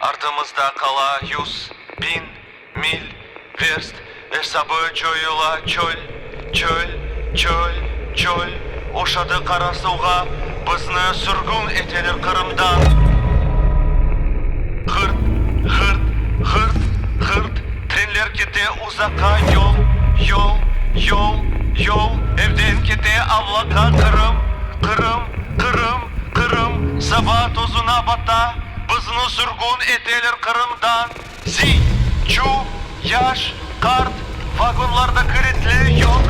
Artımızda qala yuz, biñ, mil, verst, Esabı coyula çöl, çöl, çöl, çöl, Oşadı qara suvğa, bizni sürgün eteler Qırımdan. Ğırt, ğırt, ğırt, ğırt, trenler kete uzaqqa, Yol, yol, yol, yol, evden kete avlaqqa, Qırım, Qırım, Qırım, Qırım, saba tozuna bata, Bizni sürgün eteler Qırımdan. Ziy, çuv, yaş, qart, vagonlarda kilitli, Yoq,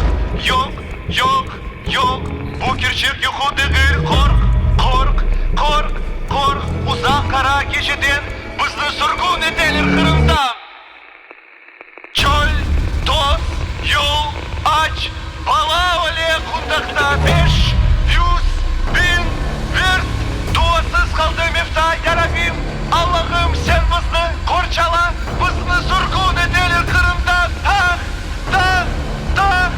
yoq, yoq, yoq, bu kerçek yuqu degil, Qorq, qorq, qorq, qorq, uzaq qara geceden, Bizni sürgün eteler Qırımdan. Çöl, toz, yol, aç, bala öle qundaqta, 500, biñ, verst, duasız qaldı mevta, Yarabbim, Allahım, sen bizni qorçala, bizni sürgün eteler Qırımdan, Tah, tah, tah,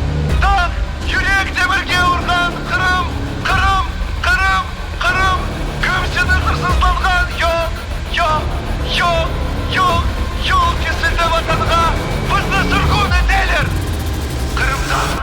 tah, yürek demirge urğan, Qırım, Qırım, Qırım, Qırım, kim seni hırsızlanğan, yoq, yoq, yoq, yoq, yol kesildi Vatanğa, bizni sürgün eteler Qırımdan.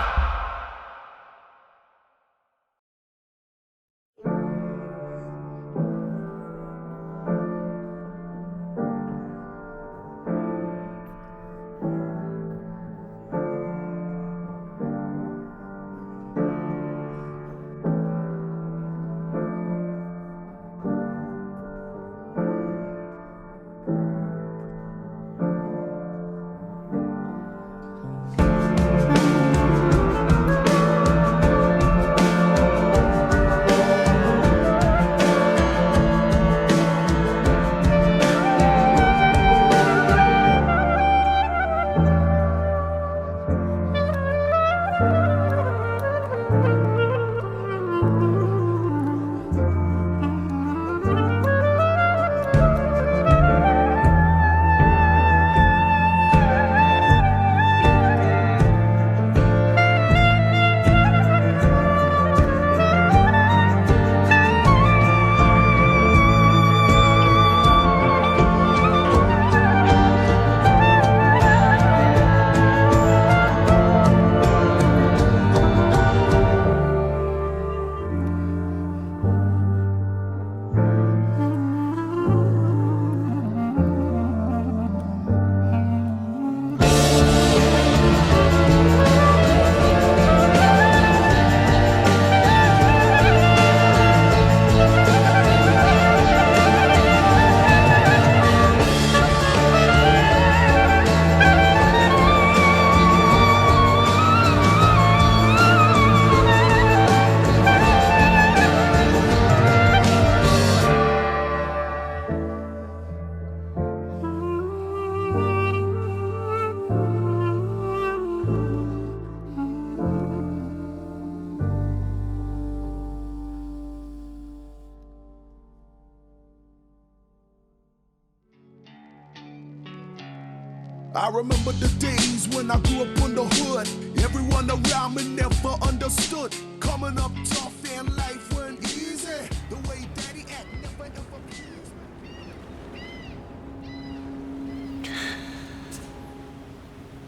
I remember the days when I grew up in the hood. Everyone around me never understood. Coming up tough and life wasn't easy. The way daddy act never ever pleased me.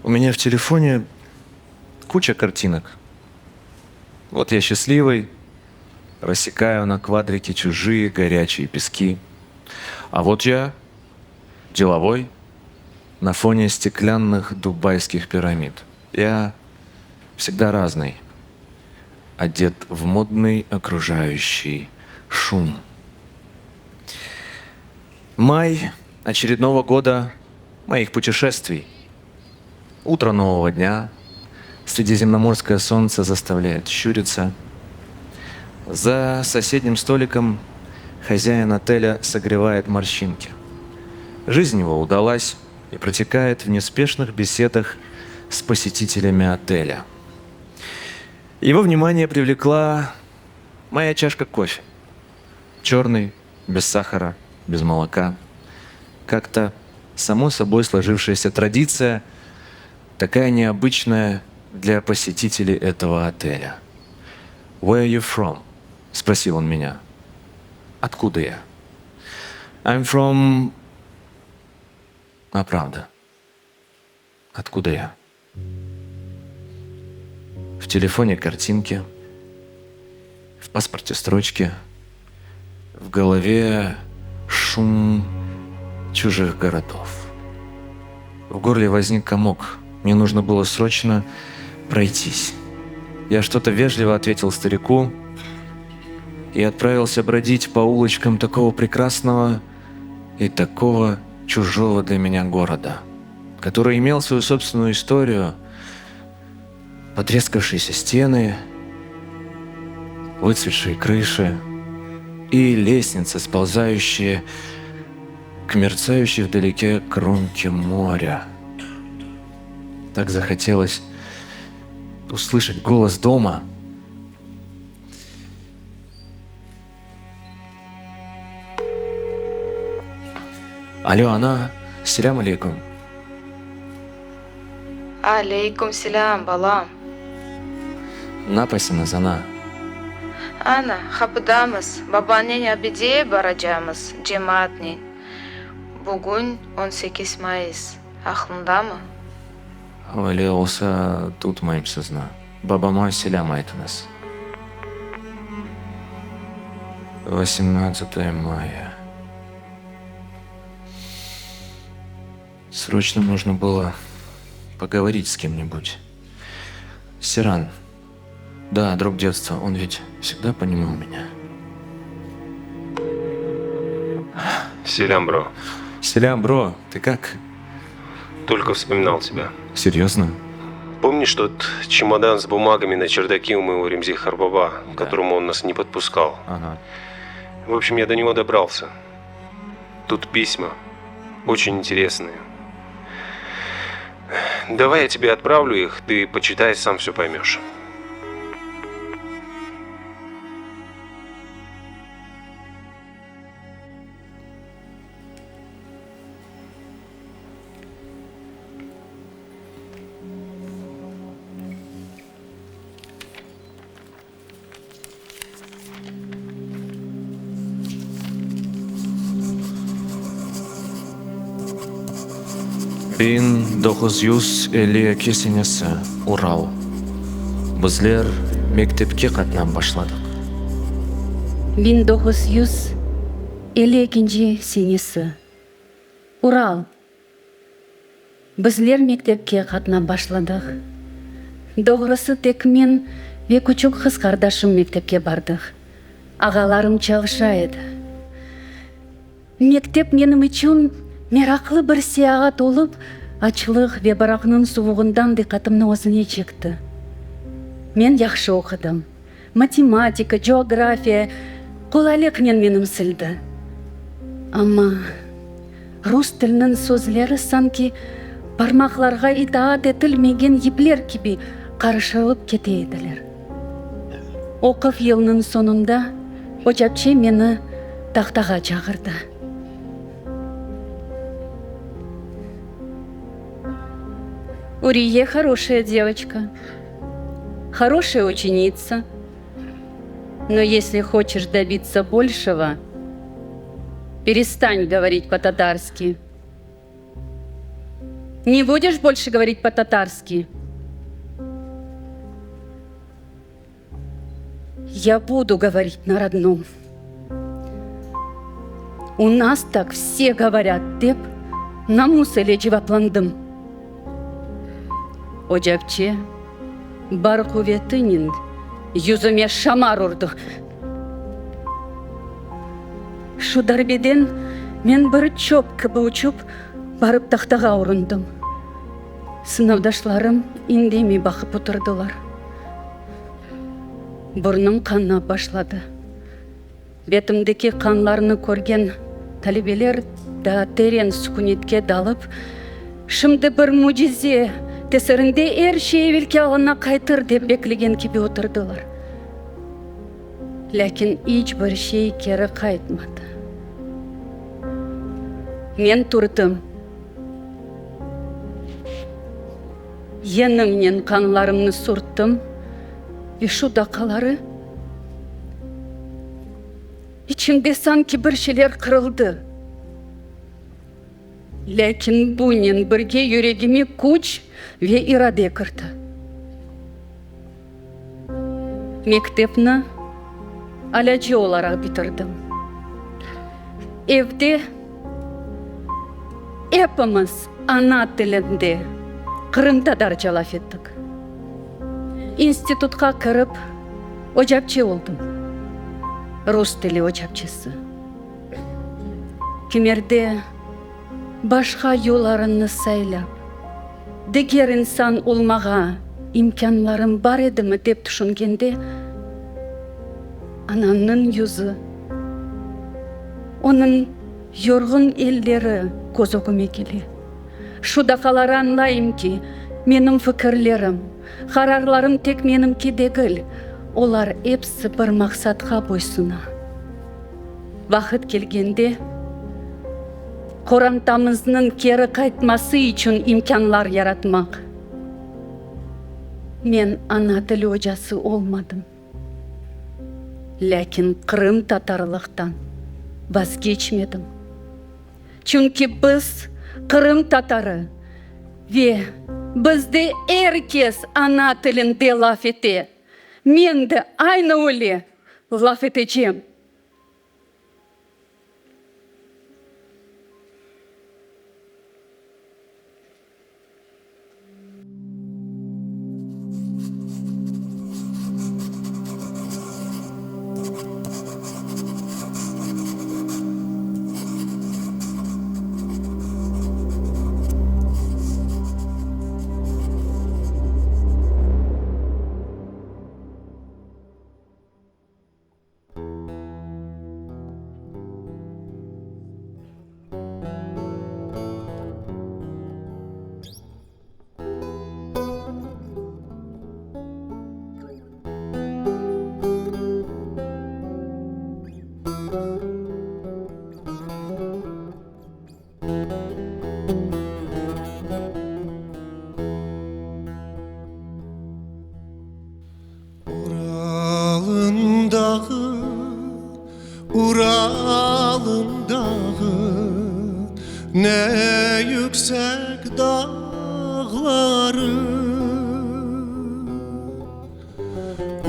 У меня в телефоне куча картинок. Вот я счастливый, рассекаю на квадрике чужие горячие пески. А вот я деловой на фоне стеклянных дубайских пирамид. Я всегда разный, одет в модный окружающий шум. Май очередного года моих путешествий. Утро нового дня. Средиземноморское солнце заставляет щуриться. За соседним столиком хозяин отеля согревает морщинки. Жизнь его удалась и протекает в неспешных беседах с посетителями отеля. Его внимание привлекла моя чашка кофе. Черный, без сахара, без молока. Как-то само собой сложившаяся традиция, такая необычная для посетителей этого отеля. «Where are you from?» – спросил он меня. «Откуда я?» «I'm from...» А правда, откуда я? В телефоне картинки, в паспорте строчки, в голове шум чужих городов. В горле возник комок. Мне нужно было срочно пройтись. Я что-то вежливо ответил старику и отправился бродить по улочкам такого прекрасного и такого чужого для меня города, который имел свою собственную историю, потрескавшиеся стены, выцветшие крыши и лестницы, сползающие к мерцающей вдалеке кромке моря. Так захотелось услышать голос дома. Алло, ana, selâm aleyküm. Aleyküm selâm, balam. Napasıñız, ana? Ana, qapıdamız, babañnen abideye baracamız, cemaatnen. Bugün 18 mayıs, aqlıñdamı? Öyle olsa, tutmayım sizni. Babama selâm aytıñız. Vosemnadtsatoye maya. Sroçno нужно было поговорить с кем-нибудь. Сиран. Да, друг детства, он ведь всегда понимал меня. Selâm, bro. Selâm, bro, ты как? Только вспоминал тебя. Серьезно? Помнишь тот чемодан с бумагами на чердаке у моего Ремзи qartbaba, к которому он нас не подпускал? Ага. В общем, я до него добрался. Тут письма. Очень интересные. Давай я тебе отправлю их, ты почитай, сам все поймешь. 1952 senesi, Ural. Bizler mektepke qatnap başladıq. 1952 senesi, Ural. Bizler mektepke qatnap başladıq. Doğrusı, tek men ve küçük qız qardaşım mektepke bardıq. Ağalarım çalışa edi. Mektep menim içün meraqlı bir seyaat olıp, açlıq ve baraqnıñ suvuğından diqqatımnı özüne çekti. Men yahşı oqudım. Matematika, coğrafiya qolaylıqnen menimsildi. Amma rus tiliniñ sözleri sanki parmaqlarğa itaat etilmegen yipler kibi qarışılıp kete ediler. Oquv yılınıñ soñunda ocapçe meni tahtağa çağırdı. Uriye horoşaya devoçka, horoşaya uçenitsa, no esli hoçeş dobitsa bolşego, perestan govorit po-tatarski. Ne budeş bolşe govorit po-tatarski? Ya budu govorit na rodnom. U nas tak vse govorât, dep, namus ile cevaplandım. Ocapçe bar quvetinen yüzüme şamar urdı. Şu darbeden men bir çöp kibi uçup, barıp tahtağa urundım. Sınıfdaşlarım indemey baqıp oturdılar. Burnum qanap başladı. Betimdeki qanlarnı körgen talebeler daa teren sükünetke dalıp, şimdi bir mücize tesirinde er şey evelki alına qaytır dep beklegen kibi oturdılar. Lâkin iç bir şey keri qaytmadı. Men turdım. Yeñimnen qanlarımnı sürttim ve şu daqqaları içimde sanki bir şeyler qırıldı. Lâkin bunen birge yüregime küç ve irade kirdi. Mektepni alâcı olaraq bitirdim. Evde epimiz ana tilinde, qırımtatarca laf ettik. İnstitutqa kirip, ocapçe oldım, rus tili ocapçesi. Kimerde başqa yollarını saylap, diger insan olmağa imkânlarım bar edimi dep tüşüngende, anamnıñ yüzü, onıñ yorğun elleri köz ögüme kele. Şu daqaları añlayım ki, menim fikirlerim, qararlarım tek menimki degil, olar episi bir maqsatqa boysuna. Vaqıt kelgende, qorantamıznıñ keri qaytması içün imkânlar yaratmaq. Men ana tili ocası olmadım, lâkin qırımtatarlıqtan vazgeçmedim. Çünki biz qırımtatarı ve bizde er kes ana tilinde laf ete. Men de aynı öyle laf etecem. Uralın dağı, Uralın dağı, Ne yüksek dağları.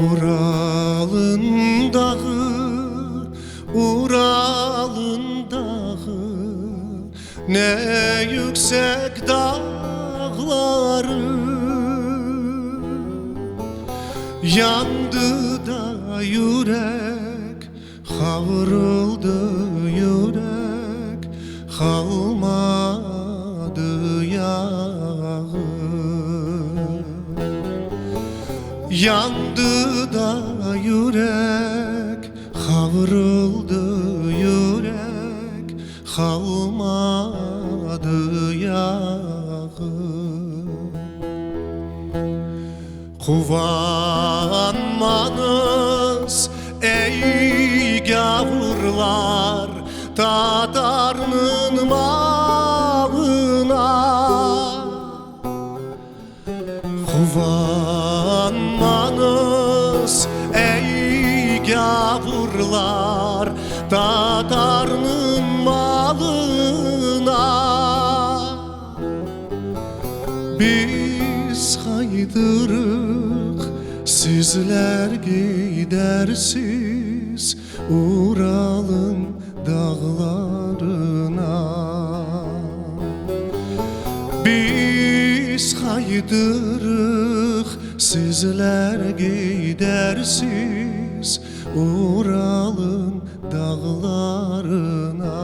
Uralın dağı, Uralın dağı, Ne yüksek dağları. Yandı da yürek, Qavruldı yürek, Qalmadı yağı. Yandı da yürek, Qavruldı yürek, Qalmadı yağı. Quvanmañız, ey gavurlar, Tatarnıñ malına. Quvanmañız, ey gavurlar, Tatarnıñ malına. Biz qaytırıq, sizler gidersiz Uralın dağlarına. Biz qaytırıq, sizler gidersiz Uralın dağlarına.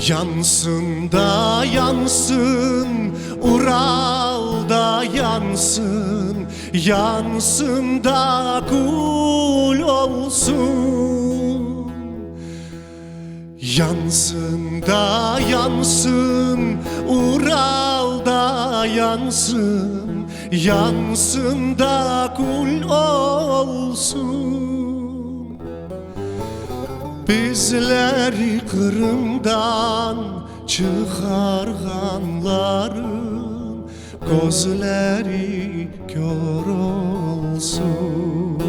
Yansın da yansın, Ural da yansın, Yansın da kül olsun. Yansın da yansın, Ural da yansın, Yansın da kül olsun. Bizleri Qırımdan çıqarğanların közleri kör olsun.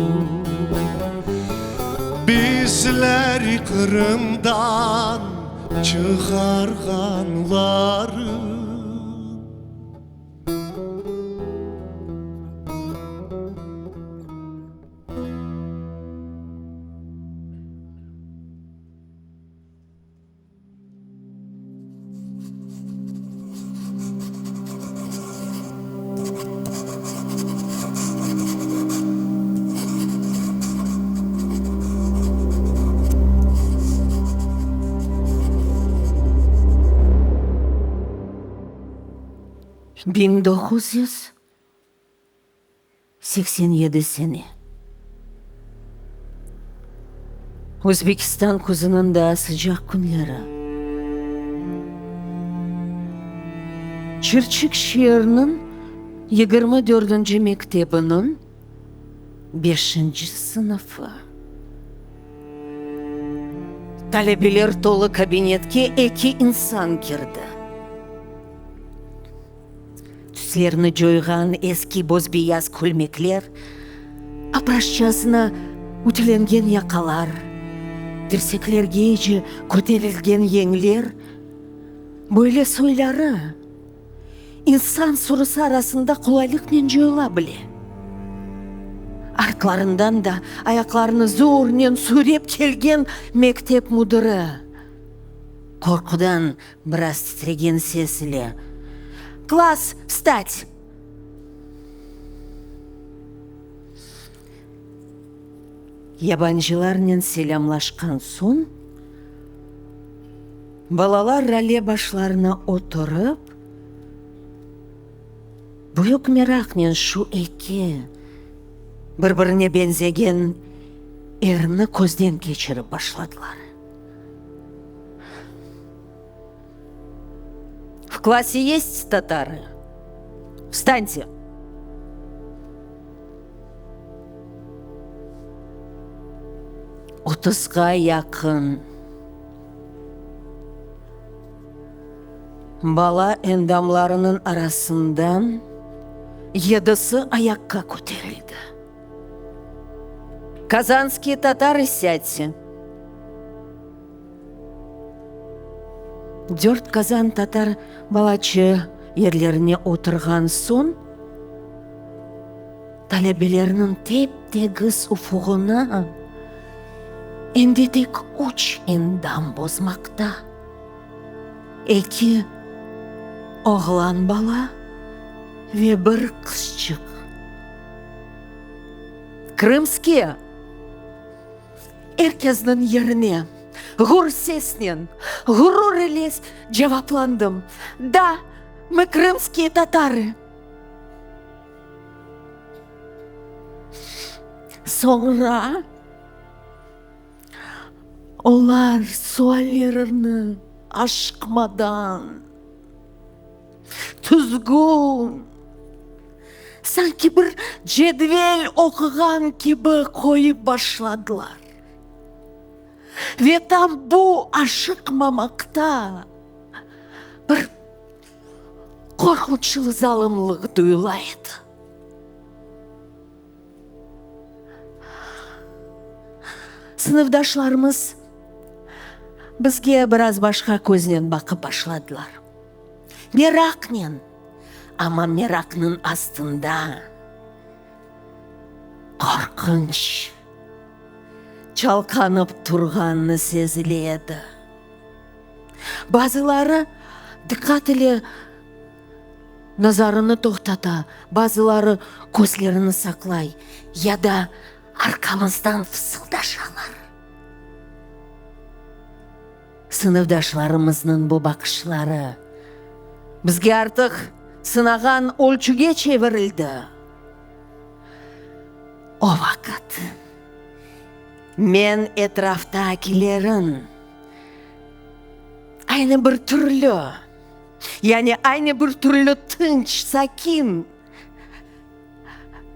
Bizleri Qırımdan çıqarğanların. 1987 sene. Özbekistan küzüniñ daa sıcaq künleri. Çirçik şeeriniñ yigirmi dördünci mektebiniñ beşinci sınıfı. Talebeler tolu kabinetke eki insan kirdi. Tüslerini coyğan eski boz-beyaz kölmekler, apraşçasına ütülengen yaqalar, dirseklergece köterilgen yeñler, böyle soyları insan sürüsi arasında qolaylıqnen coyula bile. Artlarından da ayaqlarını zornen sürep kelgen mektep müdiri, qorqudan Biraz titregen ses ile, Klass, vstat! Yabancılarnen selâmlaşqan soñ, balalar rale başlarına oturıp, büyük meraqnen şu eki bir-birine beñzegen erni közden keçirip başladılar. V klasse yest tatarı? Vstante! Otuzğa yaqın bala endamlarınıñ arasından yedisi ayaqqa köterildi. Kazanskiye tatarı, sâdte! Dört qazan tatar balaçı yerlerine oturğan soñ, talebelerniñ tep-tegiz ufuğını endi tek üç endam bozmaqta, eki oğlan bala ve bir qızçıq. Krımskiye! Er kesniñ yerine ğur sesnen, ğurur ile cevaplandım, Da, mı krımskiye tatarı. Soñra olar suallerini aşıqmadan, tüzgün, sanki bir cedvel oquğan kibi qoyıp başladılar. Ve tam bu aşıqmamaqta bir qorqunçlı zalımlıq duyula edi. Sınıfdaşlarımız bizge biraz başqa köznen baqıp başladılar. Meraqnen, amma meraqnıñ astında qorqunç çalqanıp turğanı sezile edi. Bazıları diqqat ile nazarını toqtata, bazıları közlerini saqlay ya da arqamızdan fısıldaşalar. Sınıfdaşlarımıznıñ bu baqışları bizge artıq sınağan ölçüge çevirildi. O vaqıt men etraftakilerin aynı bir türlü, yani aynı bir türlü tınç, sakin,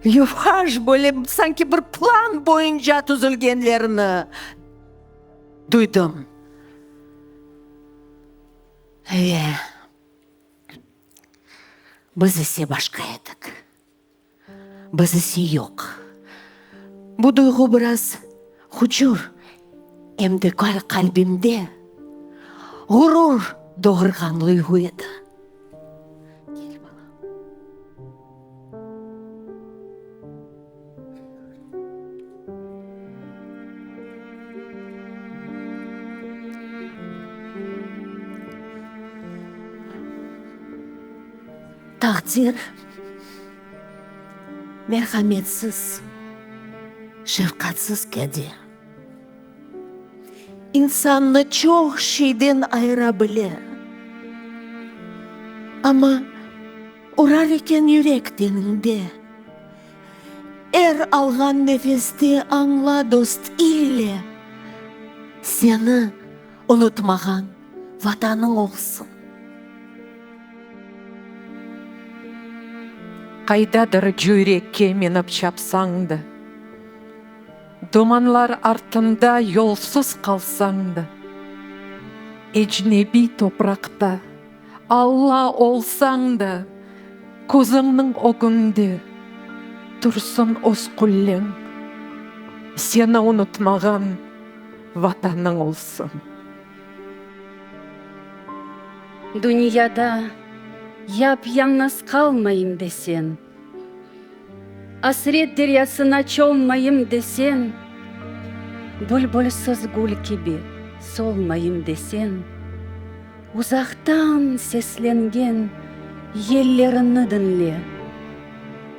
yuvaş, böyle sanki bir plan boyunca tüzülgenlerini duydım. Ve biz ise başqa edik. Biz ise yoq. Bu duyğu biraz hucur, em de qalbimde ğurur doğurğan duyğu edi. Kel, balam. Taqdir merhametsiz, şefqatsız kedi. İnsannı çoq şeyden ayıra bile. Amma urar eken yürek teniñde, er alğan nefeste añla, dost, ille seni unutmağan Vatanıñ olsun. Qaydadır cüyrekke minip çapsañ da, Dumanlar artında yolsuz qalsañ da, Ecnebiy topraqta Alla olsañ da, Közüñniñ ögünde tursın öz qulleñ, Seni unutmağan Vatanıñ olsun. Dünyada yap-yañğız qalmayım desen, Asret deryasına çommayım desen, Bülbülsiz gül kibi solmayım desen, Uzaqtan seslengen yellerini diñle,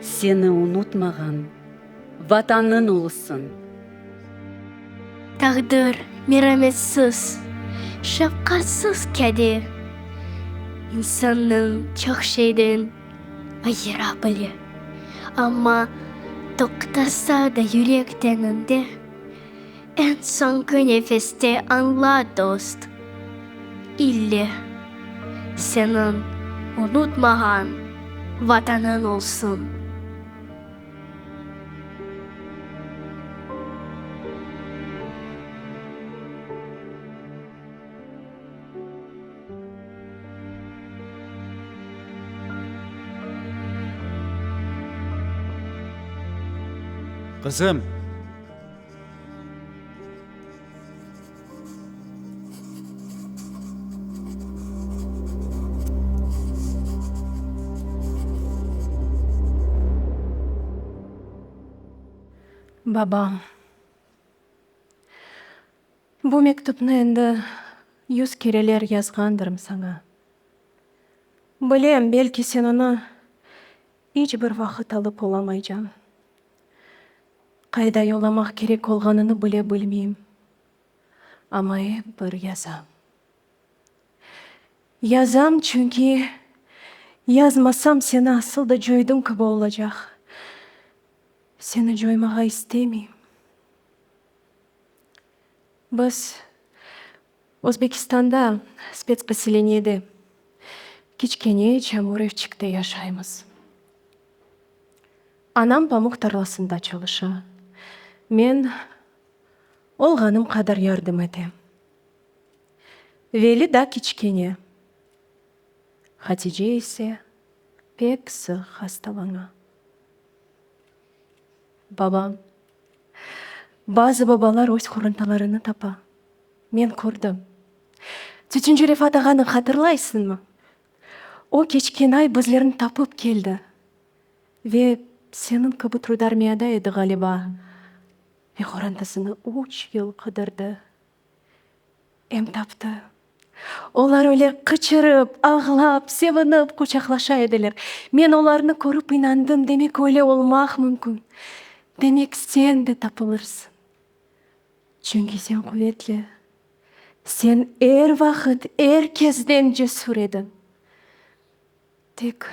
Seni unutmağan Vatanıñ olsun. Taqdir merametsiz, şefqatsız kede, İnsannı çoq şeyden ayıra bile. Amma toqtasa da yürek teninde, Eñ soñki nefeste añla, dost, ille seniñ unutmağan Vatanıñ olsun. Qızım! Babam. Bu mektüpni endi yüz kereler yazğandırım saña. Bilem, belki sen onı iç bir vaqıt alıp olamaycañ. Qayda yollamaq kerek olğanını bile bilmeyim, amma ep bir yazam. Yazam, çünki yazmasam seni asıl da coydım kibi olacaq. Seni coymağa istemeyim. Biz Özbekistanda, spetsposeleniyede, kiçkene çamur evçikte yaşaymız. Anam pamuq tarlasında çalışa, men olğanım qadar yardım etem. Veli da kiçkene, Hatice ise pek sıq hastalana. Babam, bazı babalar öz qorantalarını tapa, men kördim. Tütüncü Refat ağanı hatırlaysıñmı? O, keçken ay bizlerni tapıp keldi ve seniñ kibi trudarmiyada edi, ğaliba, ve qorantasını üç yıl qıdırdı. Em taptı. Olar öyle qıçırıp, ağlap, sevinip quçaqlaşa ediler. Men olarnı körip inandım, demek öyle olmaq mümkün. Demek sen de tapılırsıñ. Çünki sen quvetli. Sen er vaqıt er kesden cesür ediñ. Tek,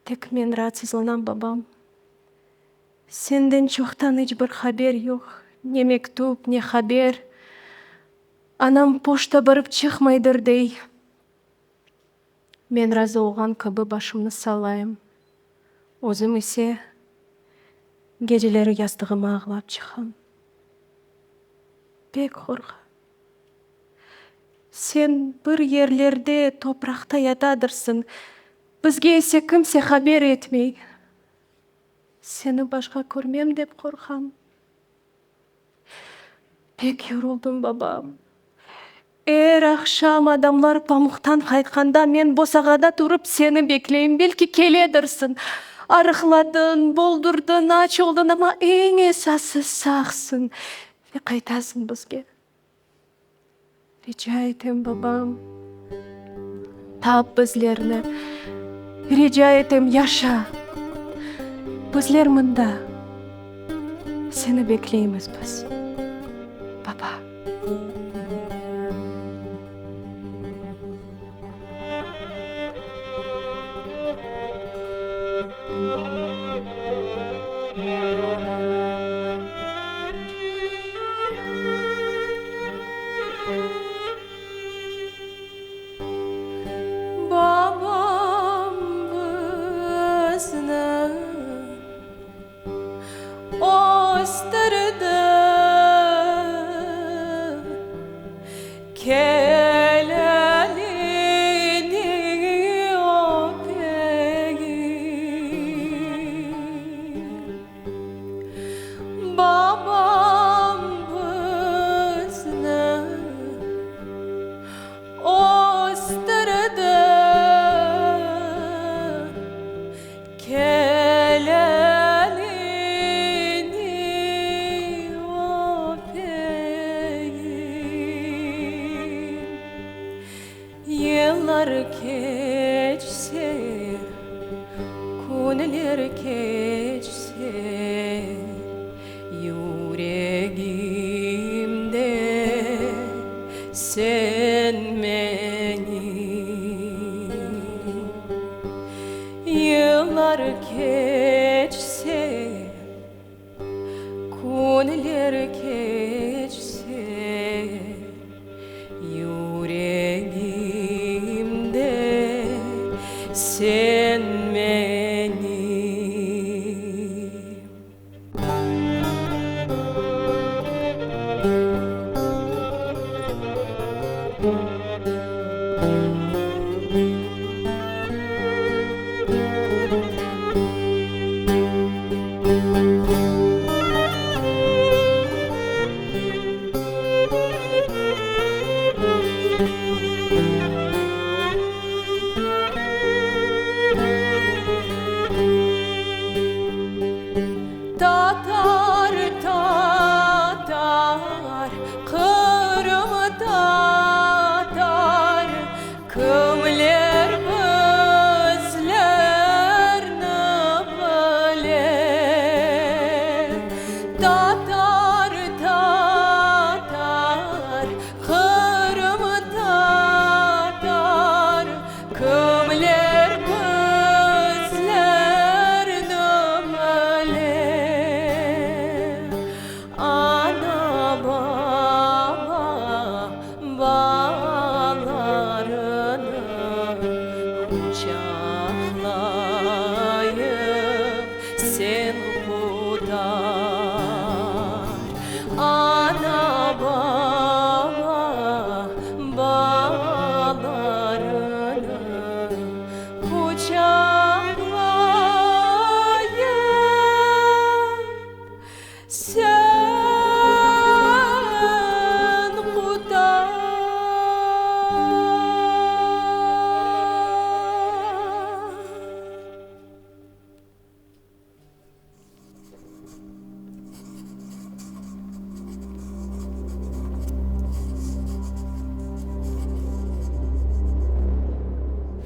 tek men raatsızlanam, babam. Senden çoqtan iç bir haber yoq, ne mektüp, ne haber. Anam poşta barıp çıqmaydır, dey. Men razı olğan kibi başımnı sallayım. Özüm ise geceleri yastığıma ağlap çıqam. Pek qorqam. Sen bir yerlerde topraqta yatadırsıñ, bizge ise kimse haber etmey. Seni başqa körmem dep qorqam. Pek yoruldım, babam. Er aqşam adamlar pamuqtan qaytqanda men bosağada turıp seni bekleyim, belki keledirsiñ. Arıqladıñ, boldurdıñ, aç oldıñ, amma eñ esası sağsıñ ve qaytasıñ bizge. Rica etem, babam, tap bizlerni. Rica etem, yaşa. Bizler mında, seni bekleymiz biz, baba. Babam bizni östürdi, Kel elini öpeyim. Babam bizni östürdi, Kel elini öpeyim. Yıllar keçse, künler keçse, Yüregimde sen menim. Yıllar keçse, künler keçse, Yüregimde sen menim. Tatar, tatar, Qırım tatar, Kimler bizlerni bile? Tatar, tatar, Qırım tatar, Kimler bizlerni bile? Ana-baba balalarını quçaqlayıp sen qutar. Ana-baba balalarını quçaqlayıp sen qutar.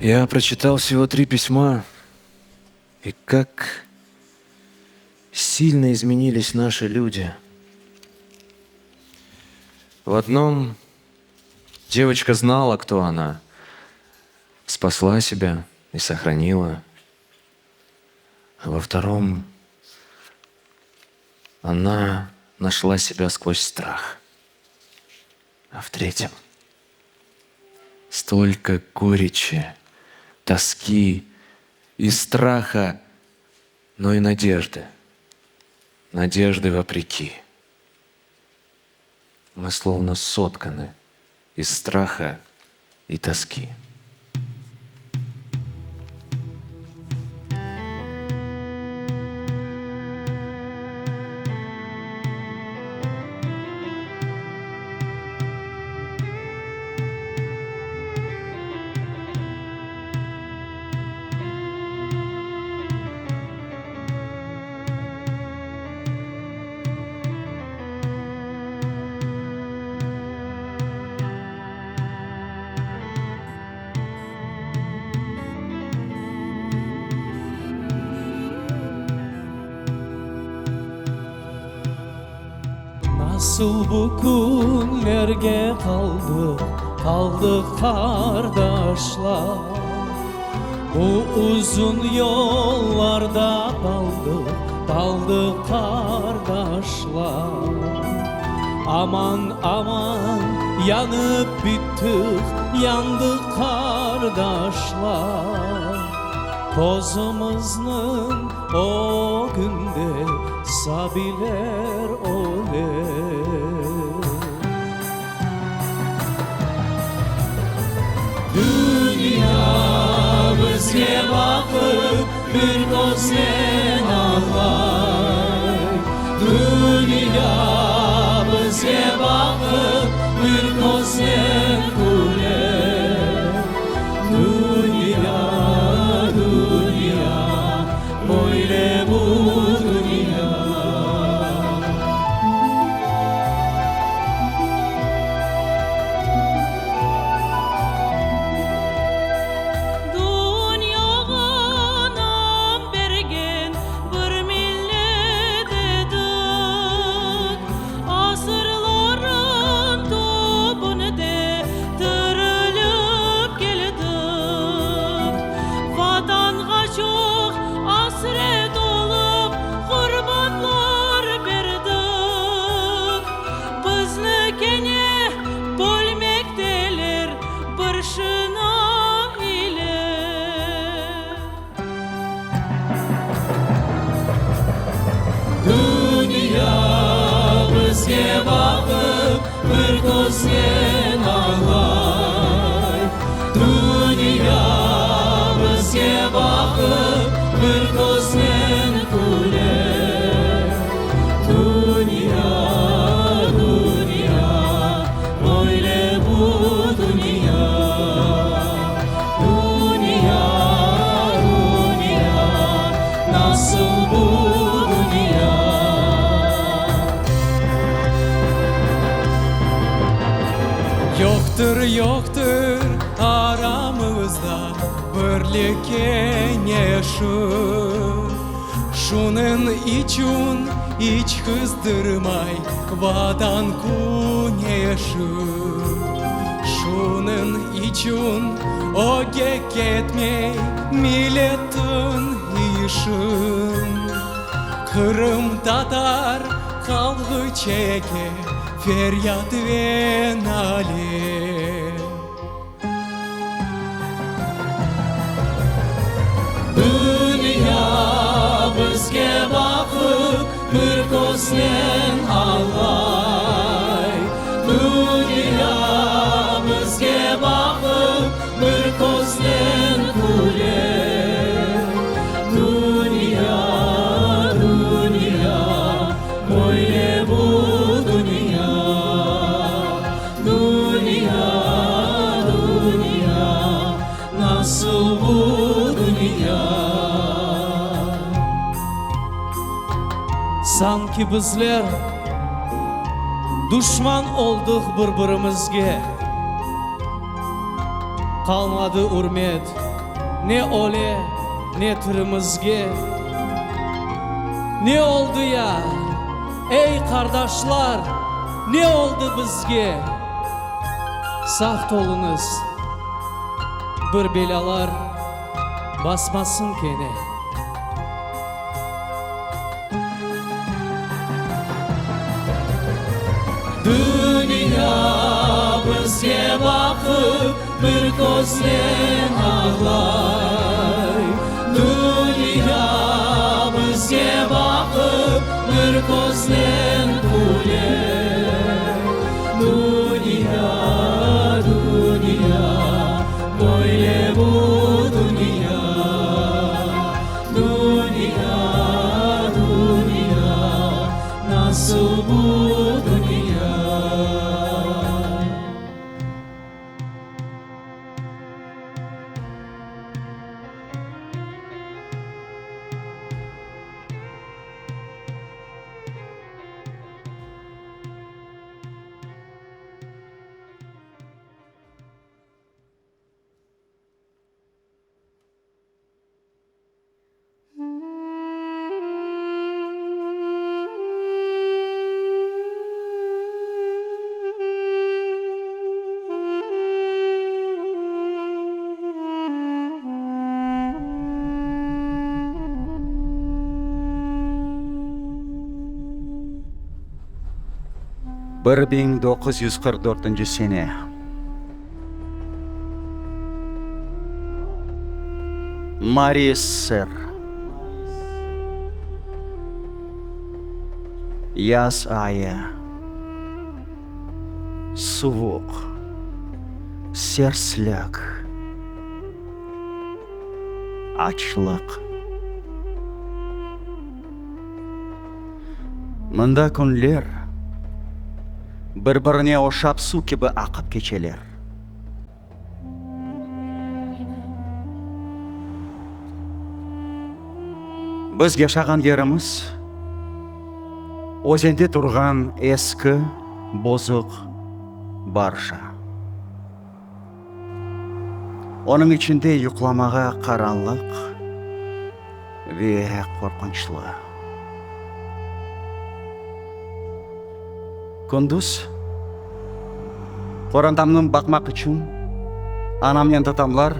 Я прочитал всего три письма, и как сильно изменились наши люди. В одном девочка знала, кто она, спасла себя и сохранила. А во втором она нашла себя сквозь страх. А в третьем столько горечи, тоски и страха, но и надежды. Надежды вопреки. Мы словно сотканы из страха и тоски. Nasıl bu künlerge qaldıq, qaldıq qardaşlar? Bu uzun yollarda daldıq, daldıq qardaşlar. Aman, aman, yanıp bittik, yandıq qardaşlar. Közümizniñ ögünde sabiyler öle. Dünya bizge baqıp bir köznen ağlay, Dünya bizge baqıp bir köznen küle. Dünya, dünya, böyle bu dünya. Dünyağa nam bergen bir millet edik, Asırlarnıñ tübünde tirilip keldik. Vatanğa çoq asret olıp, qurbanlar berdik. Bizni kene bölmekteler bir şına ile. Dünya bizge baqıp bir köznen ağlay, Dünya bizge baqıp bir köznen küle. Dünya, dünya, böyle bu dünya. Dünya, dünya, nasıl bu dünya? Yoqtır, yoqtır aramızda birlik keñeşi. Şunıñ içün iç qızdırmay Vatan küneşi. Şunıñ içün ögge ketmey milletniñ işi. Qırımtatar halqı çeke feryat ve nale. Dünya bizge baqıp bir köznen ağlay, Dünya bizge baqıp bir köznen küle. Dünya, dünya, böyle bu dünya. Dünya, dünya, nasıl bu dünya? Sanki bizler duşman oldıq bir-birimizge, Qalmadı ürmet ne öle, ne tirimizge. Ne oldı ya, ey, qardaşlar? Ne oldı bizge? Saqt oluñız, bir belâlar basmasın kene. Dünya bizge baqıp bir köznen ağlay, Dünya bizge baqıp bir köznen küle. Dünya, dünya, böyle bu dünya. Dünya, dünya, nasıl bu dünya? 1944 sene. Mari SSR. Yaz ayı. Suvuq. Serslik. Açlıq. Mında künler bir-birine oşap suv kibi aqıp keçeler. Biz yaşağan yerimiz, özende turğan eski, bozuq barja. Onıñ içinde yuqlamağa qaranlıq ve qorqunçlı. Kündüz qorantamnı baqmaq içün anamnen tatamlar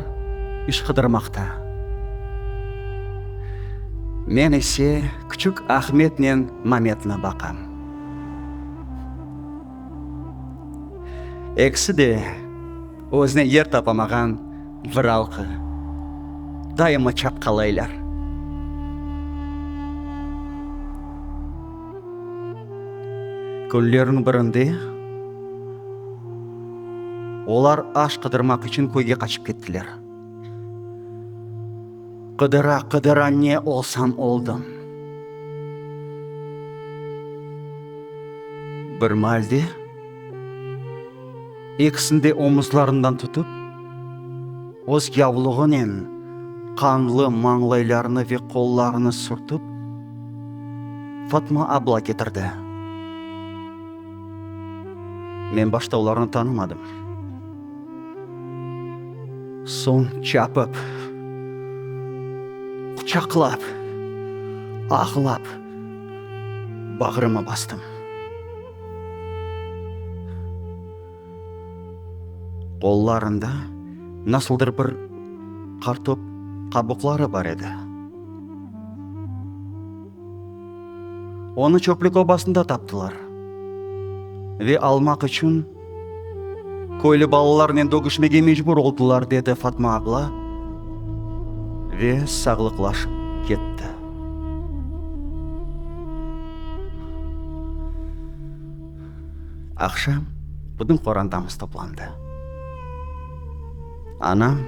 iş qıdırmaqta. Men ise küçük Ahmetnen Mametni baqam. Ekisi de özüne yer tapamağan vıralqı, daima çapqalaylar. Künlerniñ birinde olar aş qıdırmaq içün köyge qaçıp kettiler. Qıdıra-qıdıra ne olsam oldım. Bir maalde ekisini de omuzlarından tutıp, öz yavluğınen qanlı mañlaylarını ve qollarını sürtip, Fatma abla ketirdi. Men başta olarnı tanımadım. Soñ çapıp, quçaqlap, ağlap, bağrıma bastım. Qollarında nasıldır bir qartop qabuqları bar edi. Onı çöplük obasında taptılar ve almaq içün köylü balalarnen dögüşmege mecbur oldılar, dedi Fatma abla ve sağlıqlaşıp ketti. Aqşam bütün qorantamız toplandı. Anam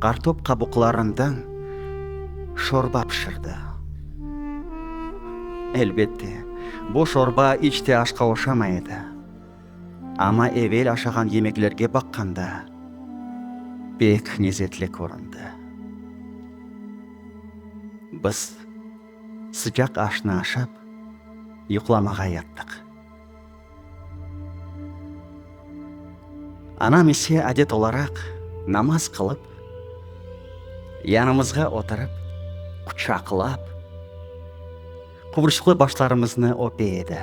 qartop qabuqlarından şorba pişirdi. Elbette, bu şorba iç te aşqa oşamay edi. Amma evel aşağan yemeklerge baqqanda, pek lezetli köründi. Biz sıcaq aşnı aşap, yuqlamağa yattıq. Anam ise adet olaraq namaz qılıp, yanımızğa oturıp, quçaqlap, quvurçıqlı başlarımıznı öpe edi.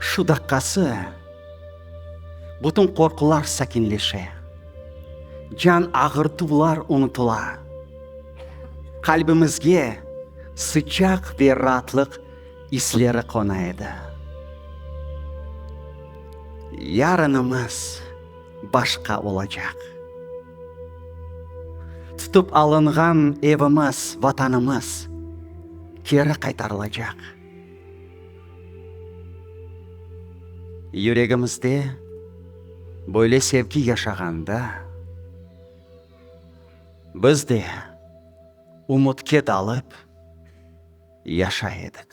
Şu daqqası bütün qorqular sakinleşe, can ağırtuvlar unutıla, qalbimizge sıcaq ve raatlıq isleri qona edi. Yarınımız başqa olacaq. Tutıp alınğan evimiz, Vatanımız keri qaytarılacaq. Yüregimizde böyle sevgi yaşağanda, biz de ümütke dalıp yaşay edik.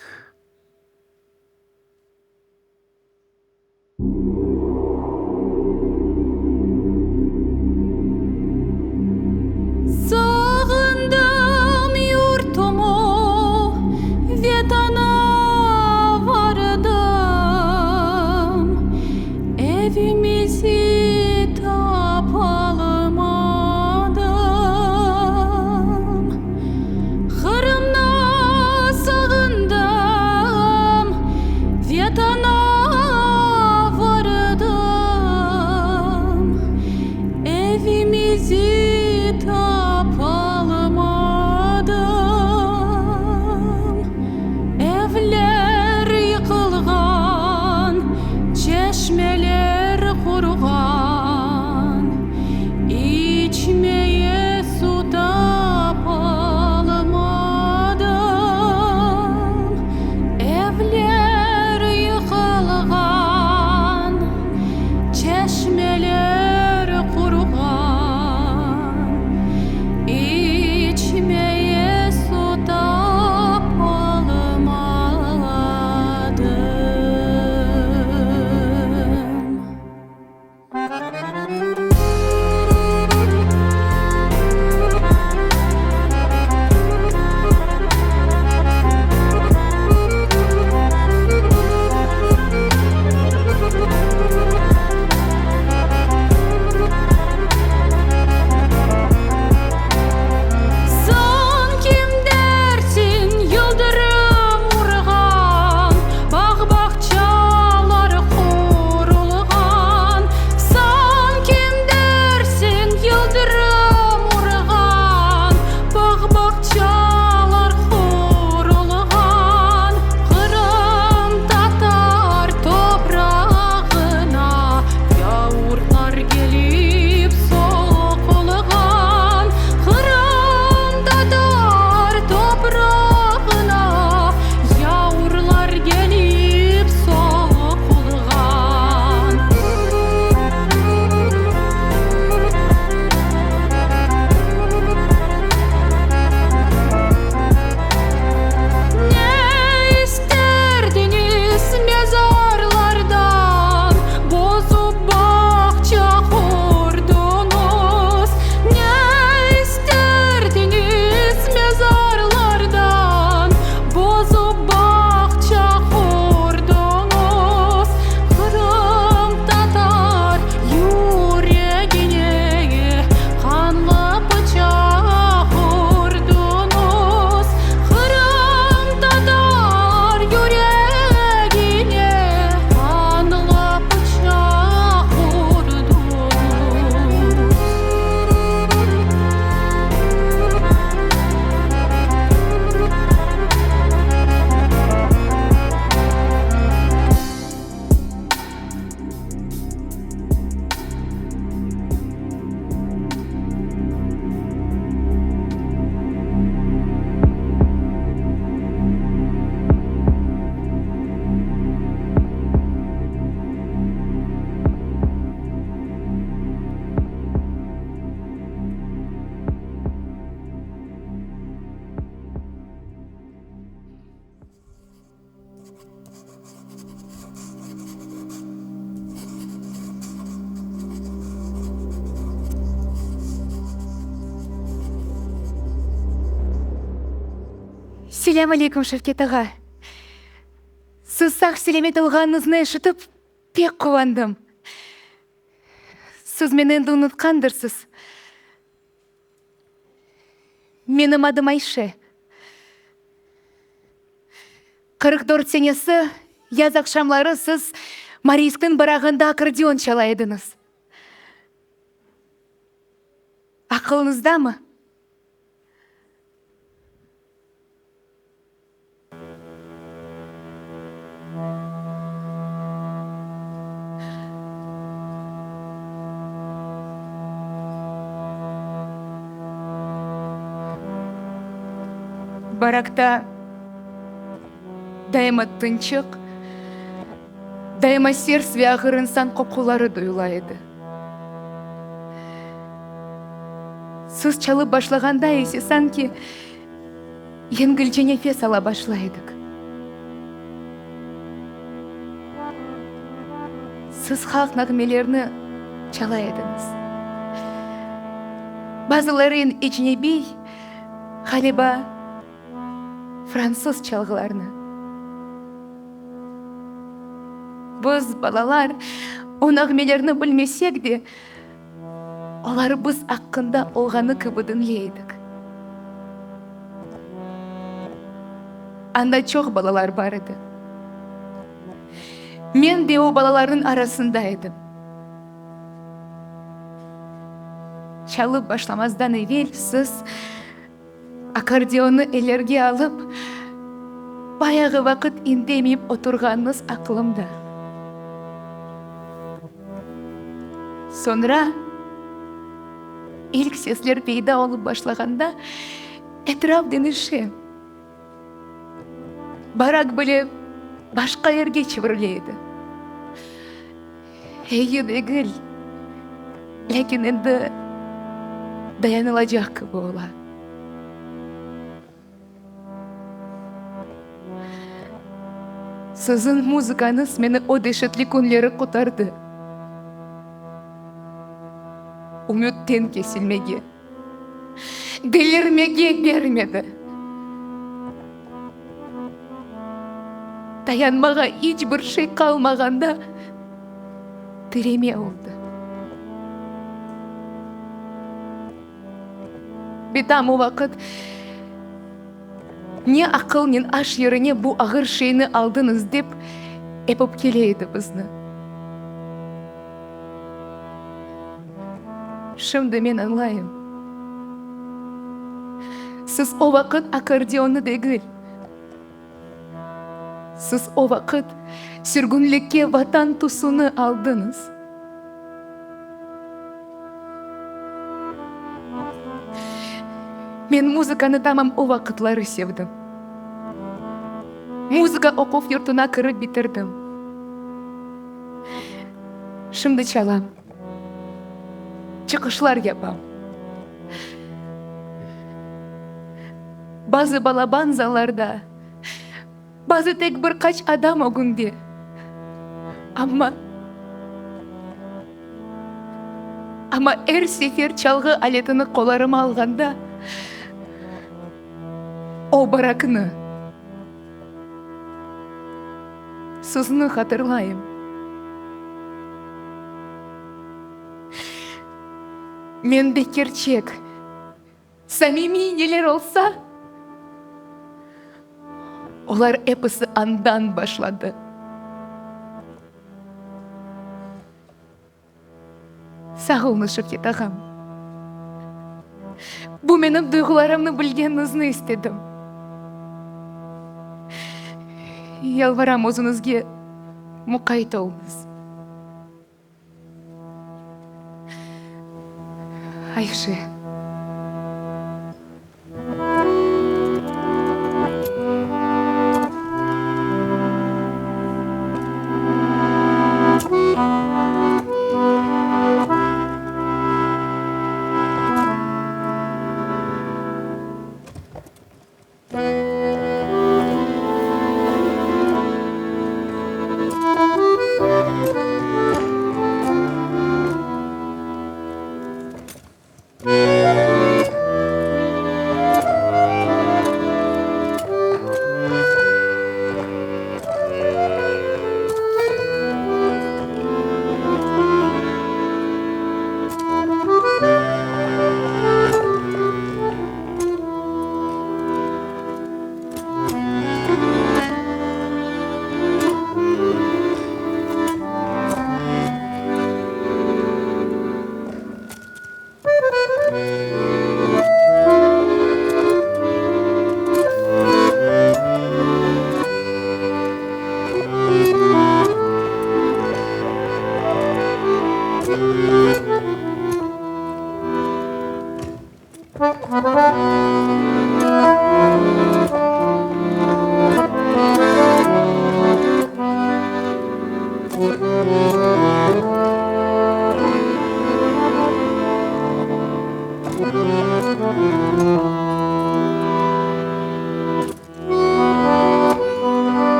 Sağındım yurtumu, Vetana vardım, Evimizi tapalmadım. Qırımnı sağındım, Vetana vardım, Evimizi tapalmadım. Evler yıqılğan, çeşmeler quruğan, İçmeye su tapalmadım. Evler yıqılğan, çeşmeler quruğan, İçmeye su tapalmadım. Sankim dersiñ yıldırım urğan, Bağ-bağçalar qurulğan. Sankim dersiñ yıldırım urğan, Bağ-bağçalar qurulğan. Qırımtatar toprağına Gavurlar kelip soqulğan. Qırımtatar toprağına Gavurlar kelip soqulğan. Ne isterdiñiz mezarlardan, Bozup bağça qurduñız? Ne isterdiñiz mezarlardan, Bozup bağça qurduñız? Qırımtatar yüregine qanlı pıçaq urduñız. Qırımtatar yüregine qanlı pıçaq urduñız. Selâm aleyküm, Şevket ağa. Siz sağ-selâmet olğanıñıznı eşitip, pek quvandım. Siz meni endi unutqandırsız. Menim adım Ayşe. 44 senesi. Yaz aqşamları siz Mariiskniñ barağında akkordeon çala ediñiz. Aqılıñızdamı? Barakta daima tınçıq, daima sers ve ağır insan qoquları duyula edi. Siz çalıp başlağanda ise sanki yengilce nefes ala başlay edik. Siz halq nağmelerini çala ediñiz. Bazıları ecnebiy, ğaliba, fransız çalğılarını. Biz, balalar, o nağmelerni bilmesek de, olar biz aqqında olğanı kibi diñley edik. Anda çoq balalar bar edi. Men de o balalarnıñ arasında edim. Çalıp başlamazdan evel siz Akkordeonnı ellerge alıp, bayağı vaqıt indemeyip oturğanıñız aqlımda. Soñra, ilk sesler peyda olıp başlağanda, etraf deñişe, barak bile başqa yerge çevirile edi. Eyi degil, lâkin endi dayanılacaq kibi ola. Siziñ muzıkañız meni o deşetli künleri qurtardı. Ümütten kesilmege, delirmege bermedi. Dayanmağa iç bir şey qalmağanda tireme oldı. Bitam o vaqıt, Ne aqılnen aş yerine bu ağır şeyni aldıñız dep, ep öpkeley edi bizni. Şimdi men añlayım. Siz o vaqıt akkordeonnı degil, siz o vaqıt sürgünlikke Vatan tüsüni aldıñız. Men muzıkanı tamam o vaqıtları sevdim. Muzıka oquv yurtuna kirip bitirdim. Şimdi çalam. Çıqışlar yapam. Bazı balaban zallarda, bazı tek bir qaç adam ögünde. Amma, amma er sefer çalğı aletini qollarıma alğanda, o baraknı, Sizni hatırlayım. Mende kerçek, samimiy neler olsa, olar episi andan başladı. Sağ oluñız, Şevket ağam. Bu menim duyğularımnı bilgeniñizni istedim. Yalvaram özüñizge muqayt oluñız. Ayşe.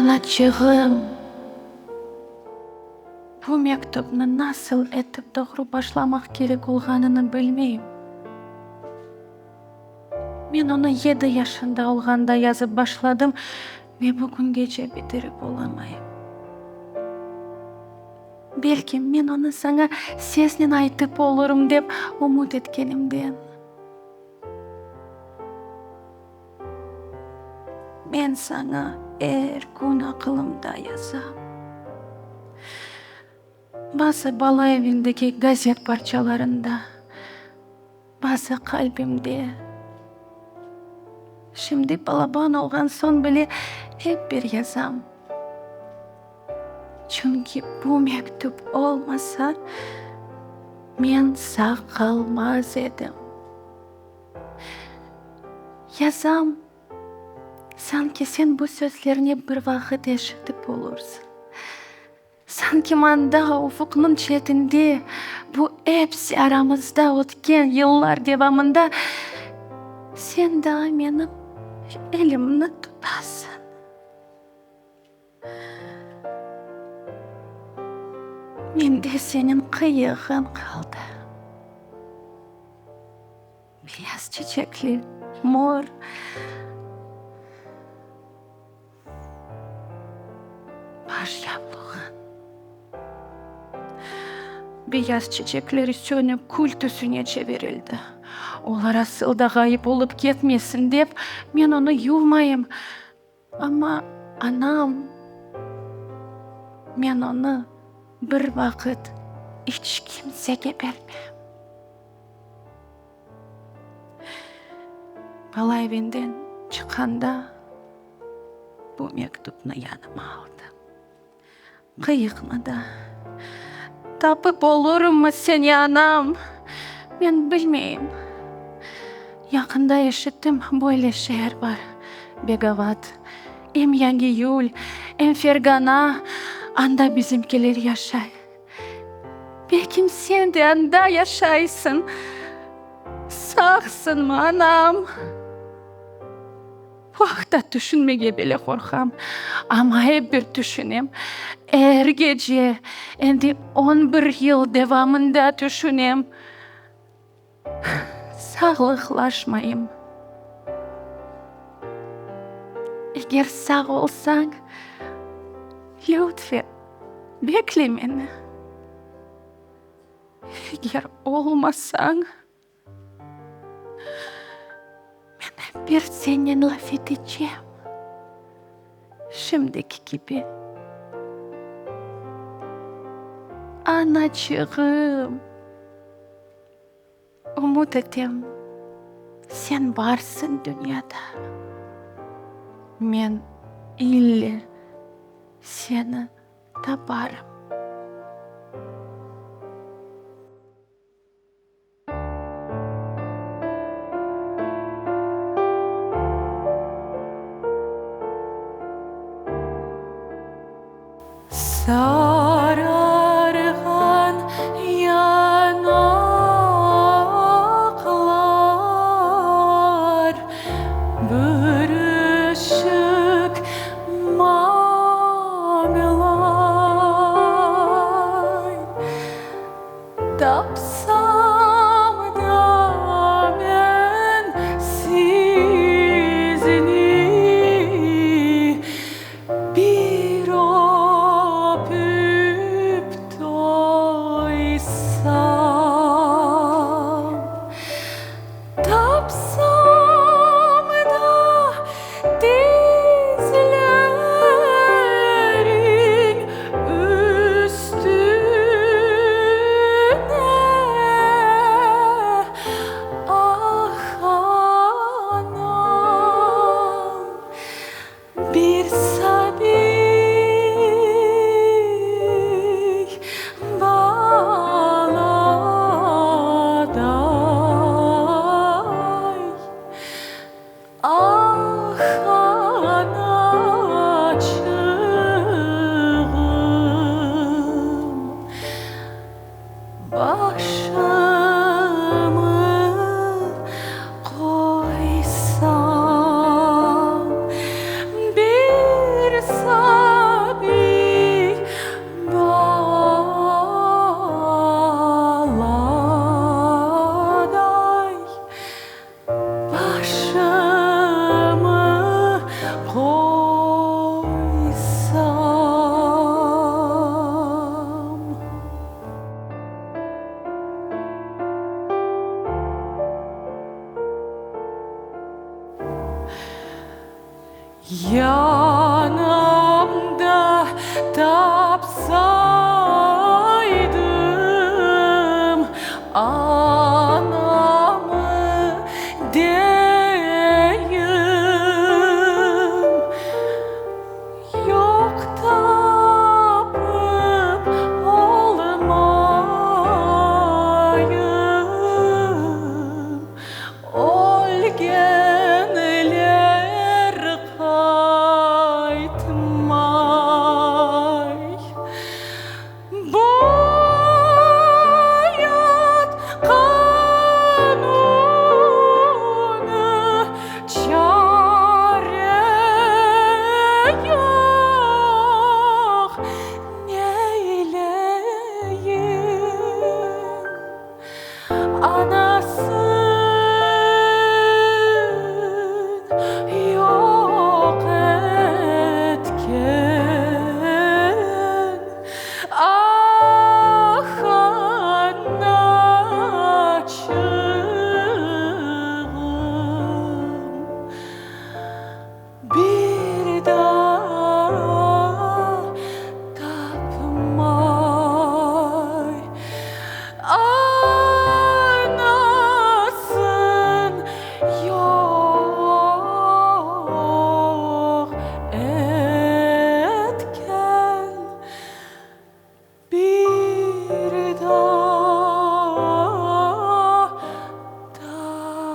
Anaçığım! Bu mektüpni nasıl etip doğru başlamaq kerek olğanını bilmeyim. Men onı yedi yaşında olğanda yazıp başladım ve bugüngece bitirip olamayım. Belki men onı saña sesnen aytıp olurım dep ümüt etkenimden. Men saña er kün aqılımda yazam. Bazı bala evindeki gazet parçalarında, bazı qalbimde. Şimdi balaban olğan soñ bile ep bir yazam. Çünki bu mektüp olmasa, men sağ qalmaz edim. Yazam, sanki sen bu sözlerni bir vaqıt eşitip olursıñ. Sanki manda, ufuqnıñ çetinde, bu episi aramızda ötken yıllar devamında sen daa menim elimni tutasıñ. Mende seniñ qıyığıñ qaldı. Beyaz çiçekli, mor. Baş yavluğıñ. Beyaz çiçekleri sönip kül tüsüne çevirildi. Olar asıl da ğayıp olıp ketmesin dep, men onı yuvmayım. Amma, anam, men onı bir vaqıt iç kimsege bermem. Bala evinden çıqqanda bu mektüpni yanıma aldım. Qıyıqnı da. Tapıp olurımmı seni, anam? Men bilmeyim. Yaqında eşittim, böyle şeer bar, Begovat. Em Yangiyül, em Fergana, anda bizimkiler yaşay. Belkim sen de anda yaşaysıñ. Sağsıñmı, anam? Bu aqta tüşünmege bile qorqam, amma ep bir tüşünem. Er gece, endi on bir yıl devamında tüşünem. Sağlıqlaşmayım. Eger sağ olsañ, lütfen, bekle meni. Eger olmasañ. Men bir sennen laf etecem, şimdiki kibi. Anaçığım, ümüt etem, sen barsıñ dünyada. Men ille seni taparım. Sararğan yanaqlar, bürüşik mañlay. Tapsam da men sizni, bir öpüp. Yanımda tapsaydım anamı deyim. Yoq tapıp olmayım. Ölgenler qaytmay. Bu ayat qanunı, çare yoq, neyleyim? Anasın yoq etken, Ah, anaçığım, bir daa tapmay. Anasın yoq etken, bir daa tapmay.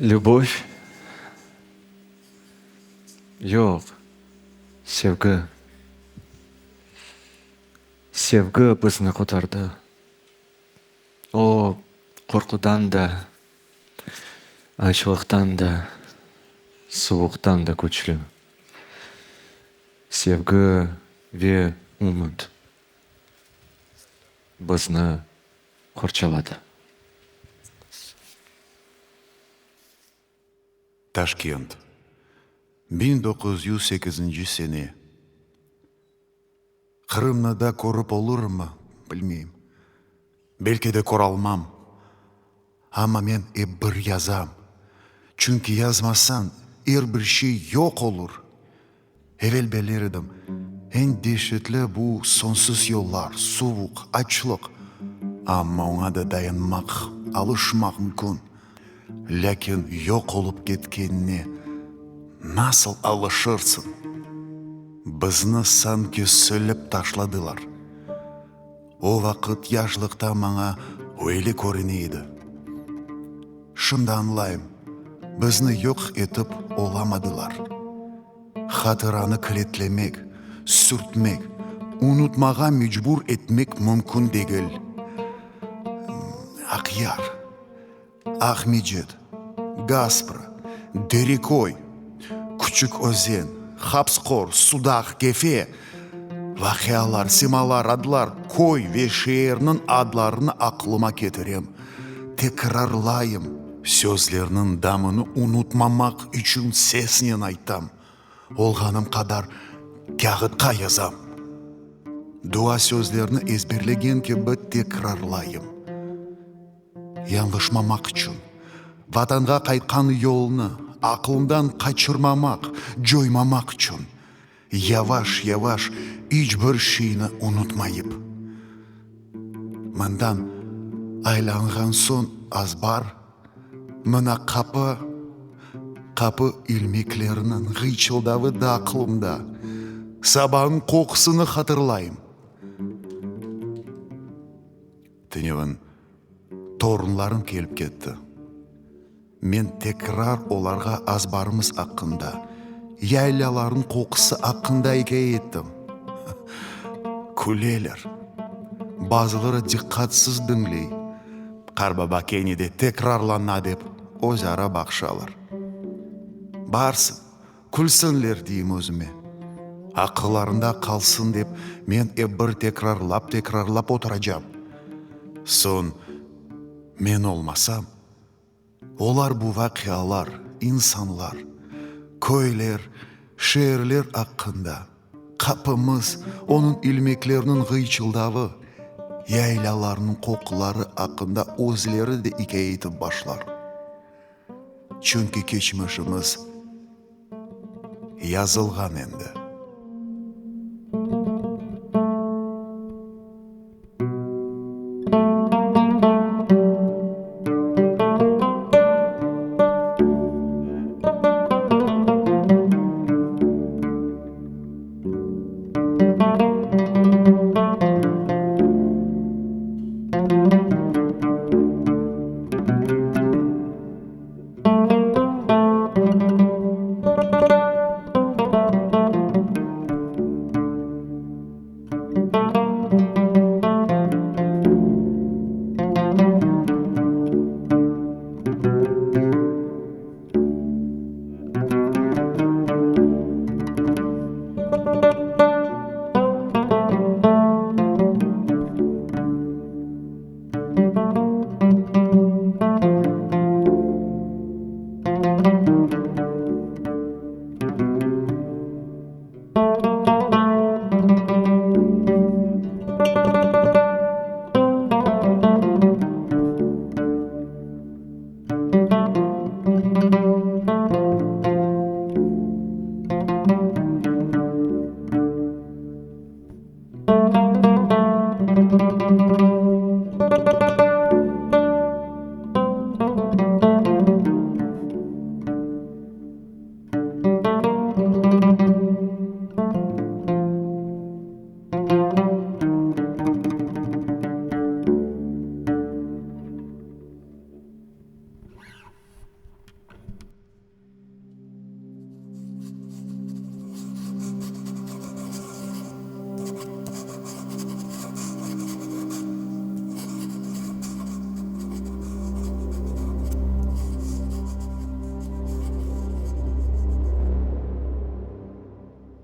Lübov? Yoq, sevgi. Sevgi bizni qurtardı. O, qorqudan da, açlıqtan da, suvuqtan da küçlü. Sevgi ve ümüt bizni qorçaladı. Taşkent, 1908 sene. Qırımnı da körip olurımmı, bilmeyim. Belki de köralmam. Amma men ep bir yazam. Çünki yazmasañ, er bir şey yoq olur. Evel beler edim, eñ deşetli bu soñsuz yollar, suvuq, açlıq. Amma oña da dayanmaq, alışmaq mümkün. Lâkin yoq olıp ketkenine nasıl alışırsıñ? Bizni sanki silip taşladılar. O vaqıt yaşlıqta maña öyle körüne edi. Şimdi añlayım, bizni yoq etip olamadılar. Hatıranı kilitlemek, sürtmek, unutmağa mecbur etmek mümkün degil. Aqyar. Aqmecit, Gaspra, Dereköy, Küçük Özen, Hapsqor, Sudaq, Kefe, vaqialar, simalar, adlar, köy ve şeerniñ adlarını aqlıma ketirem, tekrarlayım. Sözlerniñ damını unutmamaq içün sesnen aytam, olğanım qadar kâğıtqa yazam. Dua sözlerini ezberlegen kibi tekrarlayım. Yañlışmamaq içün. Vatanğa qaytqan yolnı aqlımdan qaçırmamaq, coymamaq içün, yavaş-yavaş iç bir şeyni unutmayıp. Mından aylanğan soñ azbar, mına qapı, qapı ilmekleriniñ ğıyçıldavı da aqlımda, sabanıñ qoqusını hatırlayım. Tünevin torunlarım kelip ketti. Men tekrar olarğa azbarımız aqqında, yaylalarnıñ qoqusı aqqında ikâye ettim. Küleler. Bazıları diqqatsız diñley. Qarbaba kene de tekrarlana dep öz ara baqışalar. Barsın, Külsünler, deyim özüme. Aqıllarında qalsın dep, men ep bir tekrarlap-tekrarlap oturacam. Soñ, men olmasam, olar bu vaqialar, insanlar, köyler, şeerler aqqında, qapımız, onıñ ilmekleriniñ ğıyçıldavı, yaylalarnıñ qoquları aqqında özleri de ikâye etip başlar. Çünki keçmişimiz yazılğan endi.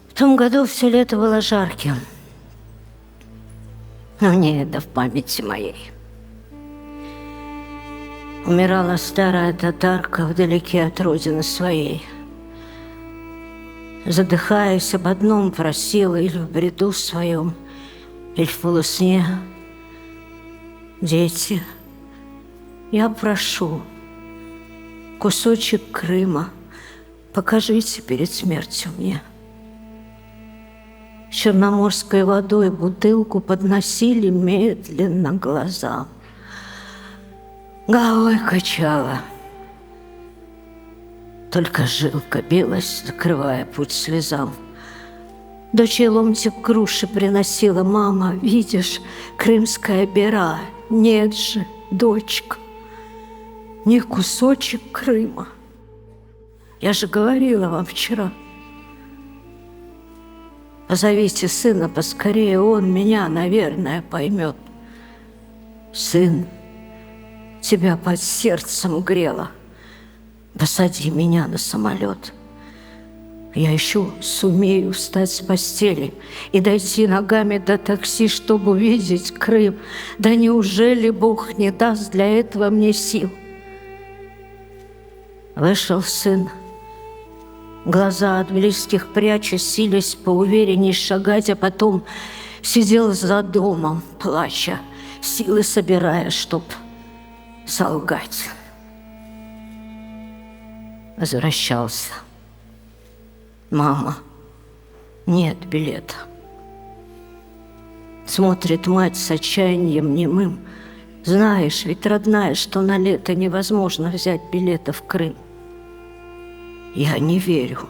В том году все лето было жарким. Но не это в памяти моей. Умирала старая татарка вдалеке от родины своей. Задыхаясь об одном, просила или в бреду своем, или в полусне. Дети, я прошу, кусочек Крыма покажите перед смертью мне. Черноморской водой бутылку подносили медленно глазам. Головой качала. Только жилка билась, закрывая путь слезам. Дочь ей ломтик груши приносила. Мама, видишь, крымская бера. Нет же, дочка, не кусочек Крыма. Я же говорила вам вчера. Позовите сына поскорее, он меня, наверное, поймет. Сын, тебя под сердцем грело. Посади меня на самолет. Я еще сумею встать с постели и дойти ногами до такси, чтобы увидеть Крым. Да неужели Бог не даст для этого мне сил? Вышел сын, глаза от близких пряча, силясь поуверенней шагать, а потом сидел за домом, плача, силы собирая, чтоб солгать. Возвращался. Мама, нет билета. Смотрит мать с отчаянием немым. Знаешь, ведь, родная, что на лето невозможно взять билета в Крым. Я не верю.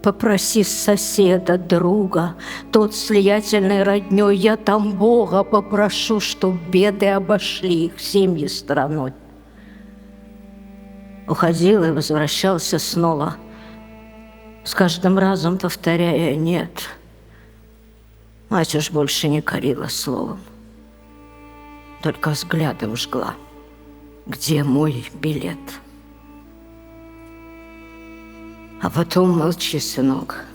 Попроси соседа, друга, тот с влиятельной родней, я там Бога попрошу, чтоб беды обошли их семьи стороной. Уходил и возвращался снова, с каждым разом повторяя «нет». Мать уж больше не корила словом, только взглядом жгла. Где мой билет? А потом молчи, сынок.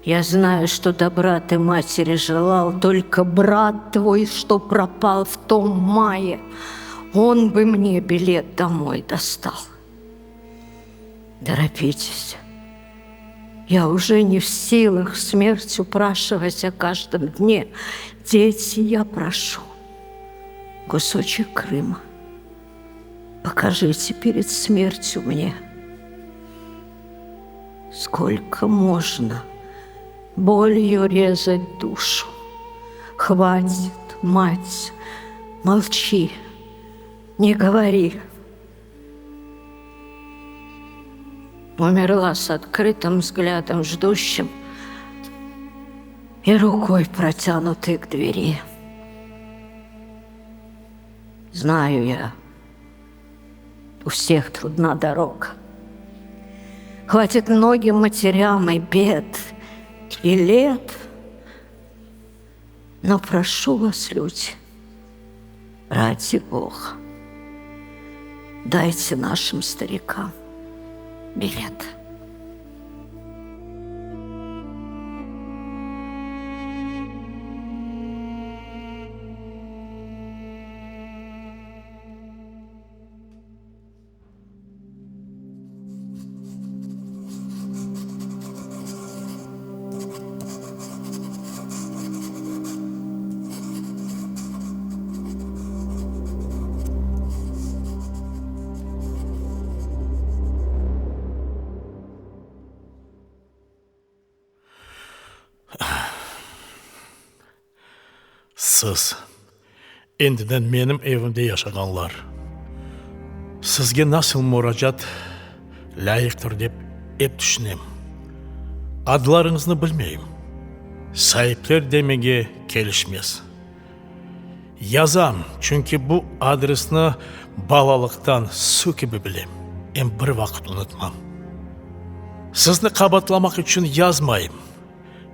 Я знаю, что добра ты матери желал, только брат твой, что пропал в том мае, он бы мне билет домой достал. Торопитесь. Я уже не в силах смерть упрашивать о каждом дне. Дети, я прошу, кусочек Крыма покажите перед смертью мне. Сколько можно болью резать душу? Хватит, мать, молчи, не говори. Умерла с открытым взглядом, ждущим, и рукой протянутой к двери. Знаю я, у всех трудна дорога. Хватит многим матерям и бед, и лет. Но прошу вас, люди, ради Бога, дайте нашим старикам билет. Siz, endiden menim evimde yaşağanlar, sizge nasıl muracaat lâyıqtır dep ep tüşünem. Adlarıñıznı bilmeyim. Saipler demege kelişmez. Yazam, çünki bu adresni balalıqtan suv kibi bilem, em bir vaqıt unutmam. Sizni qabaatlamaq içün yazmayım.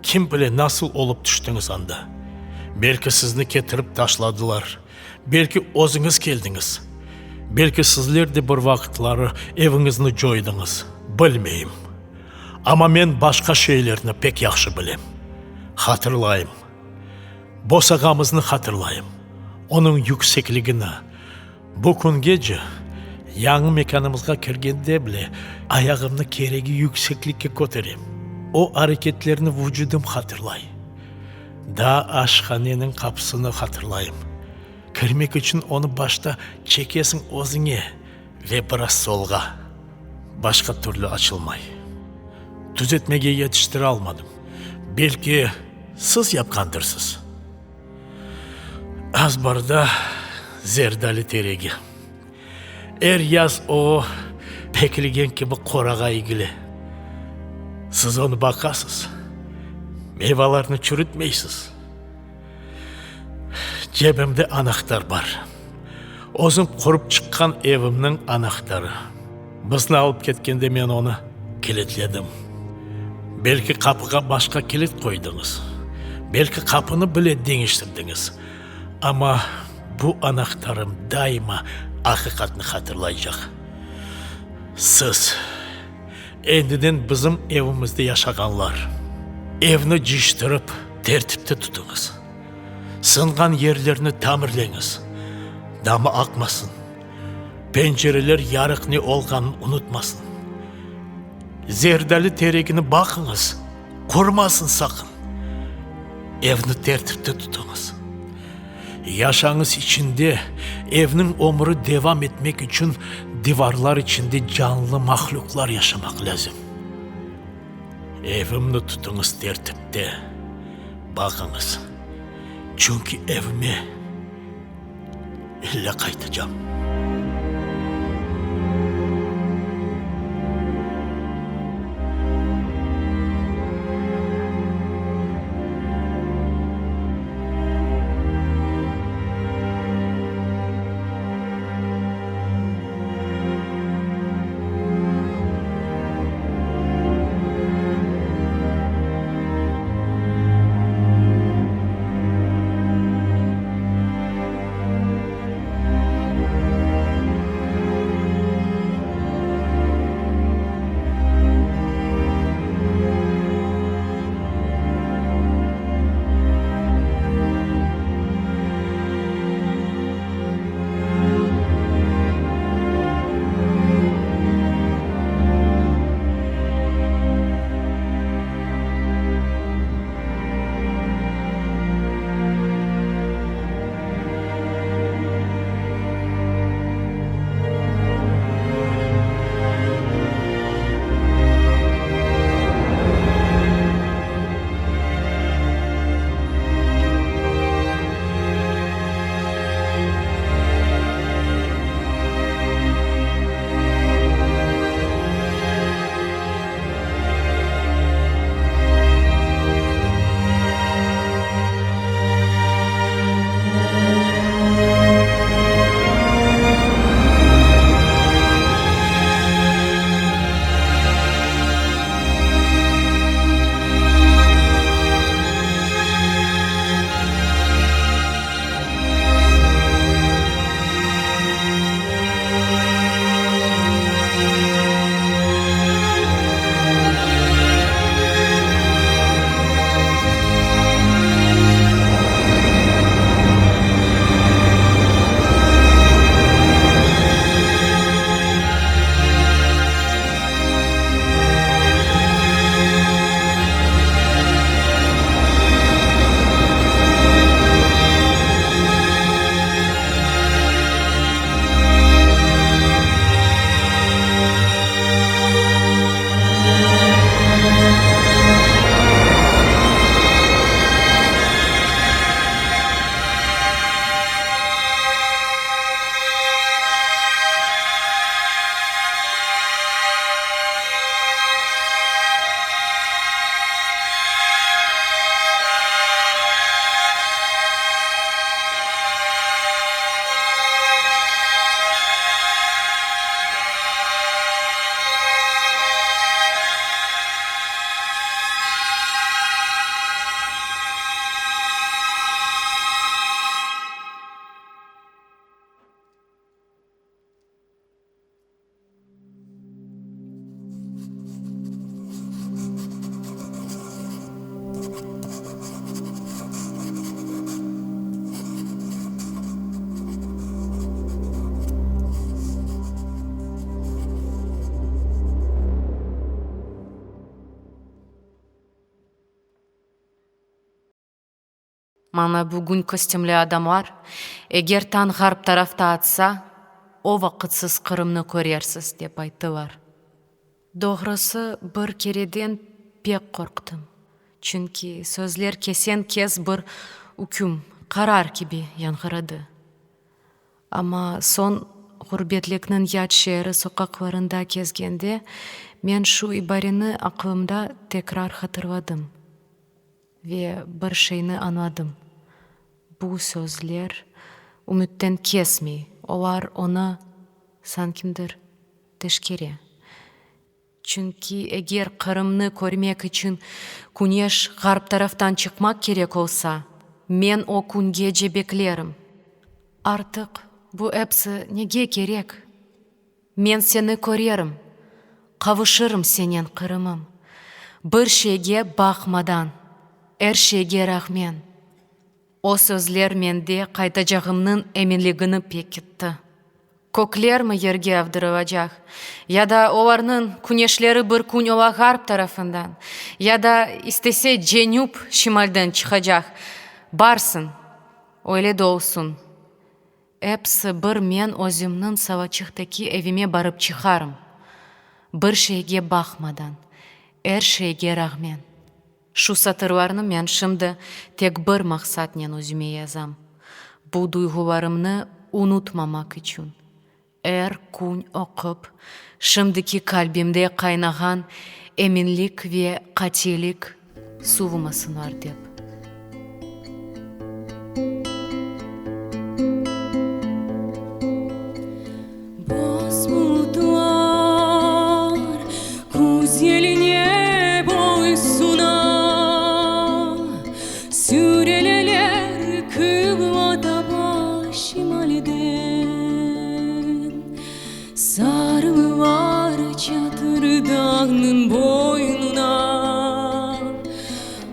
Kim bile nasıl olıp tüştiñiz anda. Belki sizni ketirip taşladılar, belki özüñiz keldiñiz, belki sizler de bir vaqıtları eviñizni coydıñız, bilmeyim. Amma men başqa şeylerni pek yahşı bilem. Hatırlayım. Bosağamıznı hatırlayım, onıñ yüksekligini. Bu küngece, yañı mekânımızğa kirgende bile, ayağımnı keregi yükseklikke köterem. O areketlerni vucudım hatırlay. Daa aşhaneniñ qapısını hatırlayım. Kirmek içün onı başta çekesiñ özüñe ve biraz solğa. Başqa türlü açılmay. Tüzetmege yetiştiralmadım. Belki, siz yapqandırsız? Azbarda zerdali teregi. Er yaz o, pekilgen kibi qorağa egile. Siz onı baqasız, meyvalarnı çürütmeysiz. Cebimde anahtar bar. Özüm qurıp çıqqan evimniñ anahtarı. Bizni alıp ketkende men onı kilitledim. Belki qapığa başqa kilit qoydıñız, belki qapını bile deñiştirdiñiz, amma bu anahtarım daima aqiqatnı hatırlaycaq. Siz, endiden bizim evimizde yaşağanlar, evni cıyıştırıp, tertipte tutıñız. Sınğan yerlerni tamirleñiz, damı aqmasın. Pencereler yarıq ne olğanın unutmasın. Zerdali teregini baqıñız, qurumasın saqın. Evni tertipte tutuñız. Yaşañız içinde evniñ ömüri devam etmek içün. Divarlar içinde canlı mahlüqlar yaşamaq lâzim. Evimni tutuñız tertipte, baqıñız, çünki evime ille qaytacam. Maña bugün kostümli adamlar, eger tañ ğarp tarafta atsa, o vaqıt siz Qırımnı körersiz, dep ayttılar. Doğrusı, bir kereden pek qorqtım, çünki sözler kesen-kes bir üküm, qarar kibi yañğıradı. Amma soñ ğurbetlikniñ yat şeeri soqaqlarında kezgende, men şu ibareni aqlımda tekrar hatırladım ve bir şeyni añladım, bu sözler ümütten kesmey, olar onı, sankimdir, teşkere. Çünki eger Qırımnı körmek içün küneş ğarp taraftan çıqmaq kerek olsa, men o küngece beklerim. Artıq bu epsi nege kerek? Men seni körerim, qavuşırım senen, Qırımım, bir şeyge baqmadan, er şeyge rağmen. O sözler mende qaytacağımnıñ eminligini pekitti. Köklermi yerge avdırılacaq, ya da olarnıñ küneşleri bir kün ola ğarp tarafından, ya da istese cenüp şimalden çıqacaq, barsın, öyle de olsun. Episi bir men özümniñ Salaçıqtaki evime barıp çıqarım. Bir şeyge baqmadan, er şeyge rağmen. Şu satırlarnı men şimdi tek bir maqsatnen özüme yazam, bu duyğularımnı unutmamaq içün. Er kün oqup, şimdiki qalbimde qaynağan eminlik ve qatiylik suvumasınlar dep. Boz bulutlar küz yeline boysuna, Süreleler qıbla taba şimalden. Sarılılar Çatır Dağnıñ boynuna,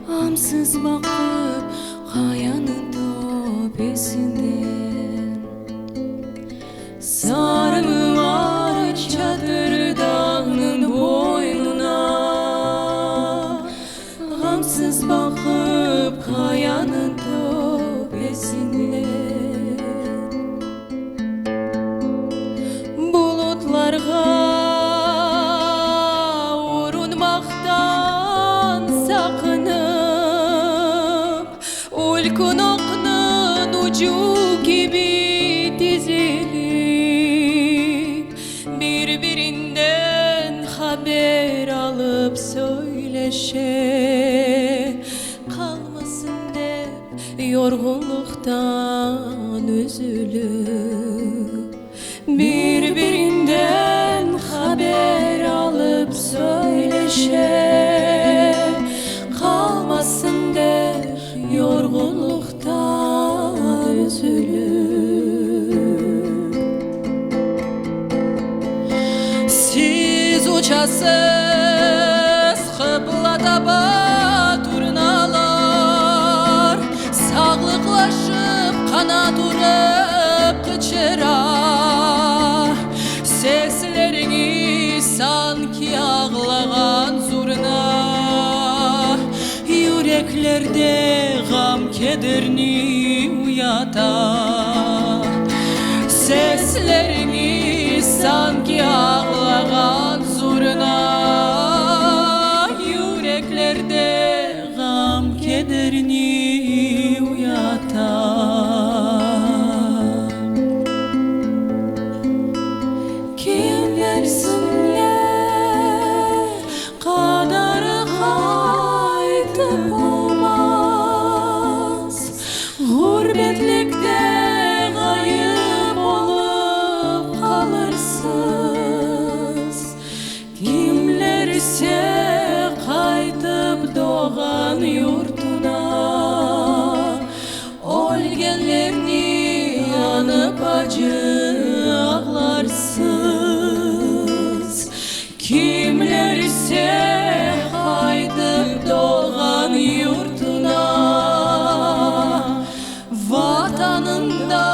Ğamsız baqıp qayanıñ töpesinden. Sarılılar Çatır Dağnıñ boynuna, Ğamsız baqıp qayanıñ töpesinden. Bulutlarğa urunmaqtan saqınıp, Ülkün oqnıñ ucu kibi tizilip, Bir-birinden haber alıp söyleşe, Qalmasın dep yorğunlıqtan üzülip. Bir-birinden haber alıp söyleşe, Qalmasın dep yorğunlıqtan üzülip. Siz uçasız qıbla taba, turnalar, Sağlıqlaşıp qanat urıp qıçıra. Sesleriñiz sanki ağlağan zurna, Yüreklerde ğam-kederni uyata. Sesleriñiz sanki ağlağan zurna, Yüreklerde ğam-kederni uyata. Kimler ne qadar qaytıp olmaz, Ğurbetlikte ğayıp olıp qalırsız. Kimler ise qaytıp doğğan yurtuna, Ölgenlerni añıp acı ağlarsız. Kimler ise qaytıp doğğan yurtuna, Vatanında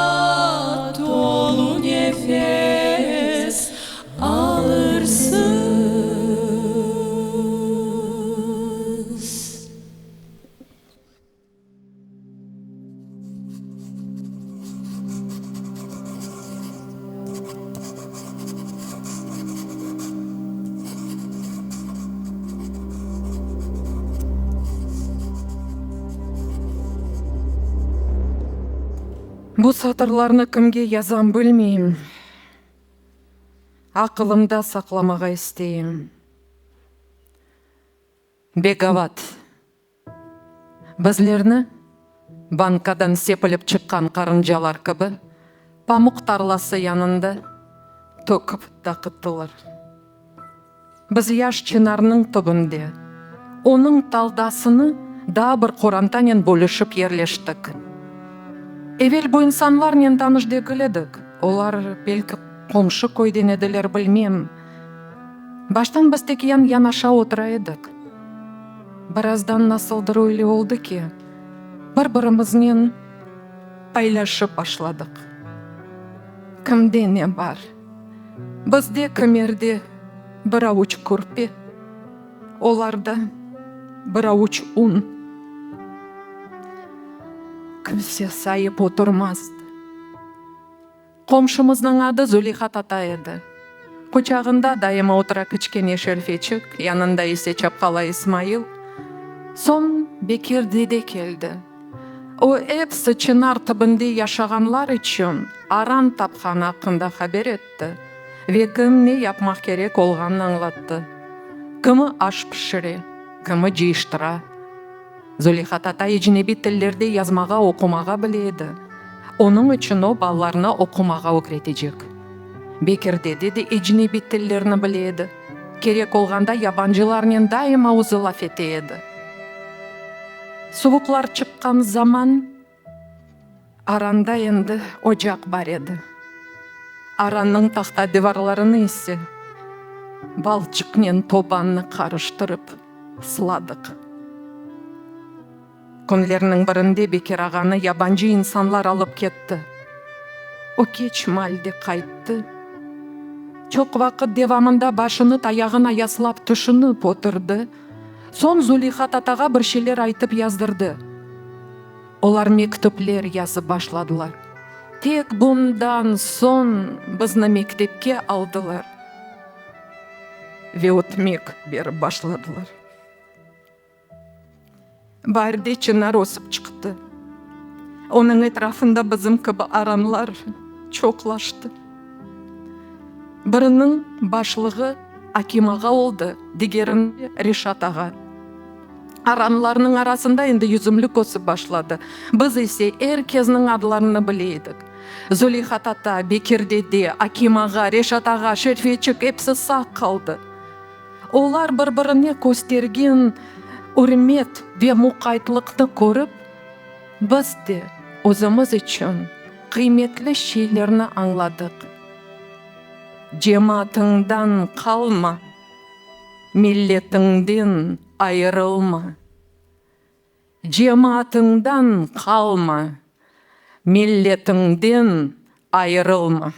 tolu nefes alırsız. Bu satırlarnı kimge yazam bilmeyim. Aqılımda saqlamağa isteyim. Begavat. Bizlerni, bankadan sepilip çıqqan qarıncalar kibi, pamuq tarlası yanında töküp daqıttılar. Biz yaş çınarnıñ tübünde, onıñ taldasını daa bir qorantanen bölüşip yerleştik. Evel bu insanlarnen tanış degil edik, olar, belki, qomşu köyden ediler, bilmem. Baştan biz tek yan-yanaşa otura edik. Birazdan nasıldır öyle oldı ki, bir-birimiznen paylaşıp başladıq. Kimde ne bar? Bizde kimerde bir avuç kürpe, olarda bir avuç un. Kimse sayıp oturmazdı. Qomşumıznıñ adı Zuliha tata edi. Quçağında daima otura kiçkene Şerfeçik, yanında ise çapqalay İsmail. Soñ Bekir dede keldi. O, episi çınar tübünde yaşağanlar içün aran tapqanı aqqında haber etti ve kim ne yapmaq kerek olğanını añlattı. Kimi aş pişire, kimi cıyıştıra. Zuliha tata ecnebiy tillerde yazmağa, oqumağa bile edi. Onıñ içün o, balalarına oqumağa ögretecek. Bekir dede de ecnebiy tillerni bile edi. Kerek olğanda yabancılarnen daima özü laf ete edi. Suvuqlar çıqqan zaman aranda endi ocaq bar edi. Arannıñ tahta divarlarını ise balçıqnen tobannı qarıştırıp sıladıq. Künlerniñ birinde Bekir ağanı yabancı insanlar alıp ketti. O keç maalde qayttı. Çoq vaqıt devamında başını tayağına yaslap tüşünip oturdı. Soñ Zuliha tatağa bir şeyler aytıp yazdırdı. Olar mektüpler yazıp başladılar. Tek bundan soñ bizni mektepke aldılar ve ötmek berip başladılar. Baarde çınar ösip çıqtı. Onıñ etrafında bizim kibi aranlar çoqlaştı. Biriniñ başlığı Akim ağa oldı, digeriniñ, Reşat ağa. Aranlarnıñ arasında endi yüzümlik ösip başladı. Biz ise er kesniñ adlarını bile edik. Zuliha tata, Bekir dede, Akim ağa, Reşat ağa, Şerfeçik episi sağ qaldı. Olar bir-birine köstergen ürmet ve muqaytlıqnı körip, biz de özümiz içün qıymetli şeylerni añladıq. Cemaatıñdan qalma, milletiñden ayırılma. Cemaatıñdan qalma, milletiñden ayırılma.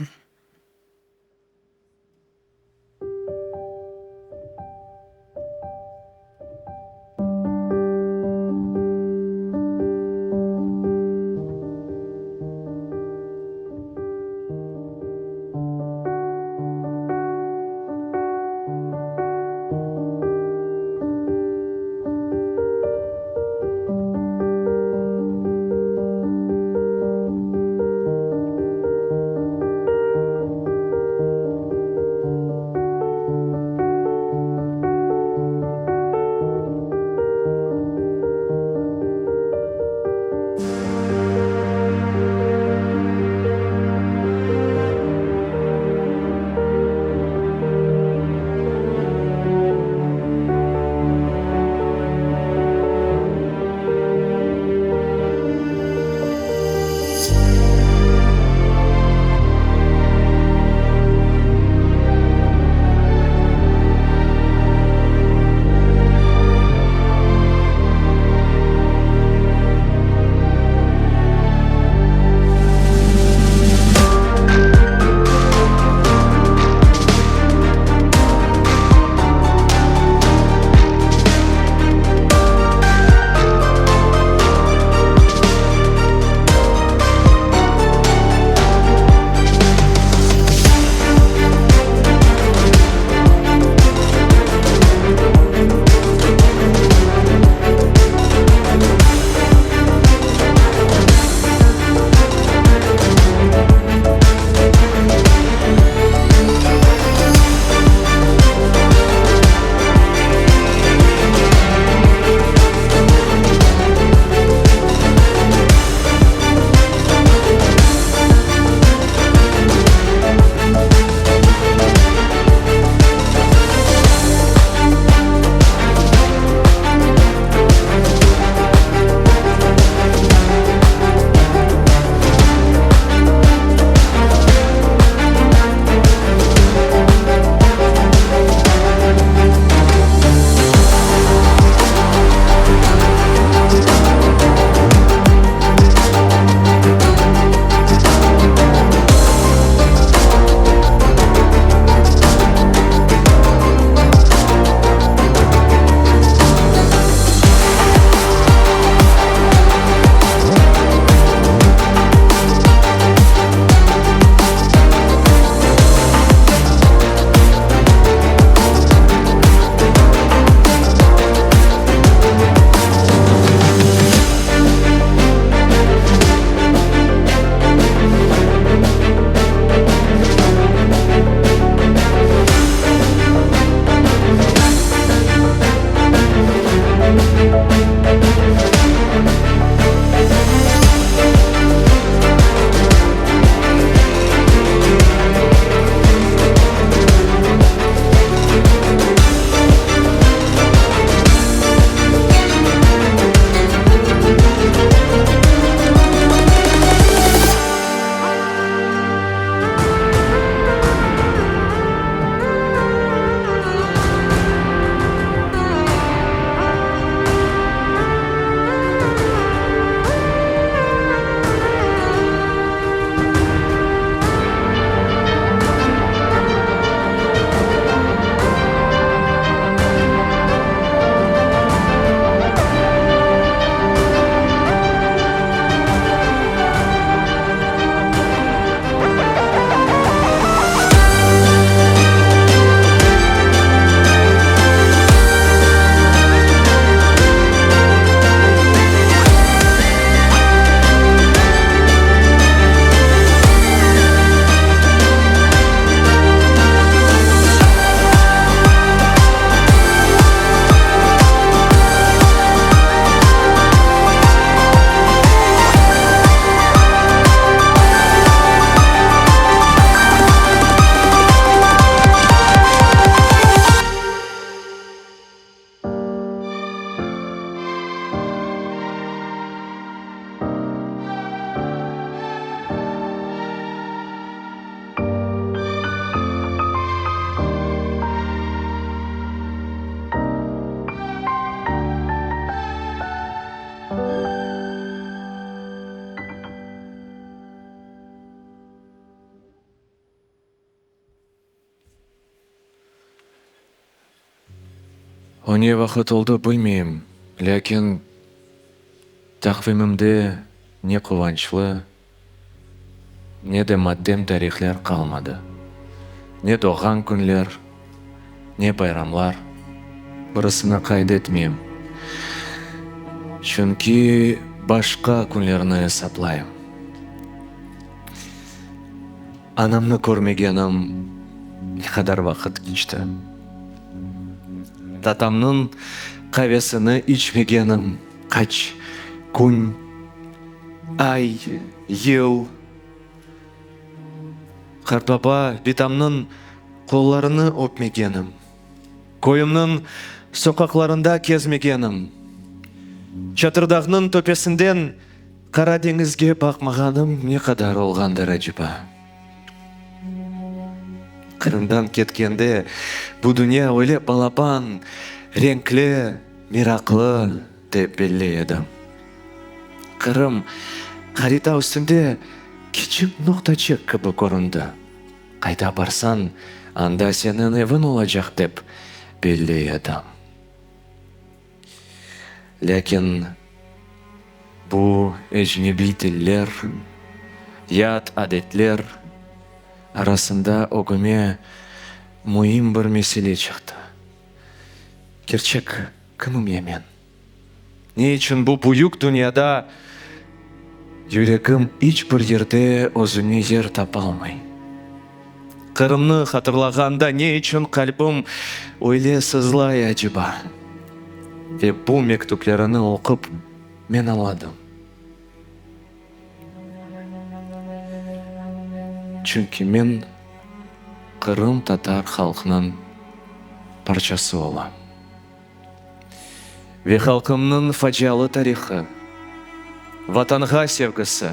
O ne vaqıt oldı bilmeyim, lâkin taqvimimde ne quvançlı, ne de matem tarihler qalmadı. Ne doğğan künler, ne bayramlar, birisini qayd etmeyim, çünki başqa künlerni esaplayım. Anamnı körmegenim ne qadar vaqıt keçti. Tatamnıñ qavesini içmegenim qaç kün, ay, yıl. Qartbaba, bitamnıñ qollarını öpmegenim, köyümniñ soqaqlarında kezmegenim, Çatırdağnıñ töpesinden Qara deñizge baqmağanım ne qadar olğandır aceba? Qırımdan ketkende bu dünya öyle balaban, renkli, meraqlı dep belley edim. Qırım harita üstünde kiçik noqtaçıq kibi köründi. Qayda barsañ, anda seniñ eviñ olacaq dep belley edim. Lâkin bu ecnebiy tiller, yat adetler arasında ögüme müim bir mesele çıqtı, kerçek kimim ya men? Ne içün bu büyük dünyada yüregim iç bir yerde özüne yer tapalmay? Qırımnı hatırlağanda ne içün qalbim öyle sızlay aceba? Ve bu mektüplerini oqup men añladım. Çünki men qırımtatar halqınıñ parçası olam. Ve halqımnıñ facialı tarihı, Vatanğa sevgisi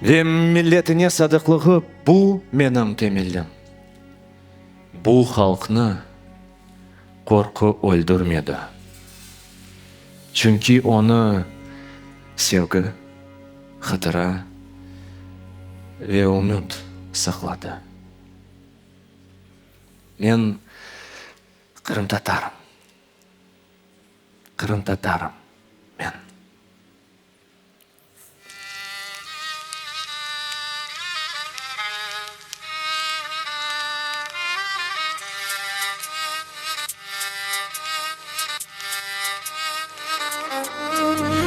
ve milletine sadıqlığı bu menim temelim. Bu halqnı qorqu öldürmedi, çünki onı sevgi, hatıra ve ümüt saqladı. Men Qırımtatarım. Qırımtatarım men.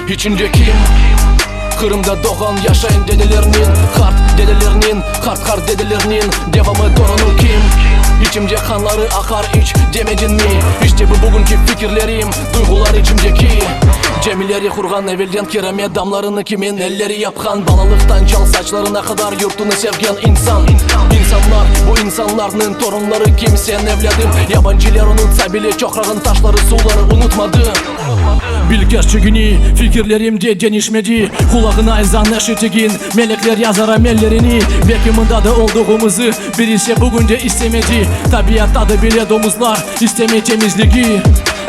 İçimde kim? Qırımda doğğan yaşayın dedelerniñ, qart dedelerniñ, qart qart dedelerniñ devamı torunı kim? İçimde qanları aqar iç demediñmi? İşte bu bugünki fikirlerim, duyğular içimdeki. Camileri qurğan evelden kiramet damlarını kimin elleri yapqan? Balalıqtan çal saçlarına qadar yurtunı sevgen insan. İnsanlar, bu insanlarnıñ torunları kim? Sen evlâdım, yabancılar unutsa bile çoqrağın taşları, suvları unutmadı. Bil kerçegini, fikirlerim de deñişmedi, Qulağına ezan eşitigin, melekler yazar amellerini, Belki mında da olduğımızı birisi bugün de istemedi, Tabiatta da bile domuzlar istemey temizligi.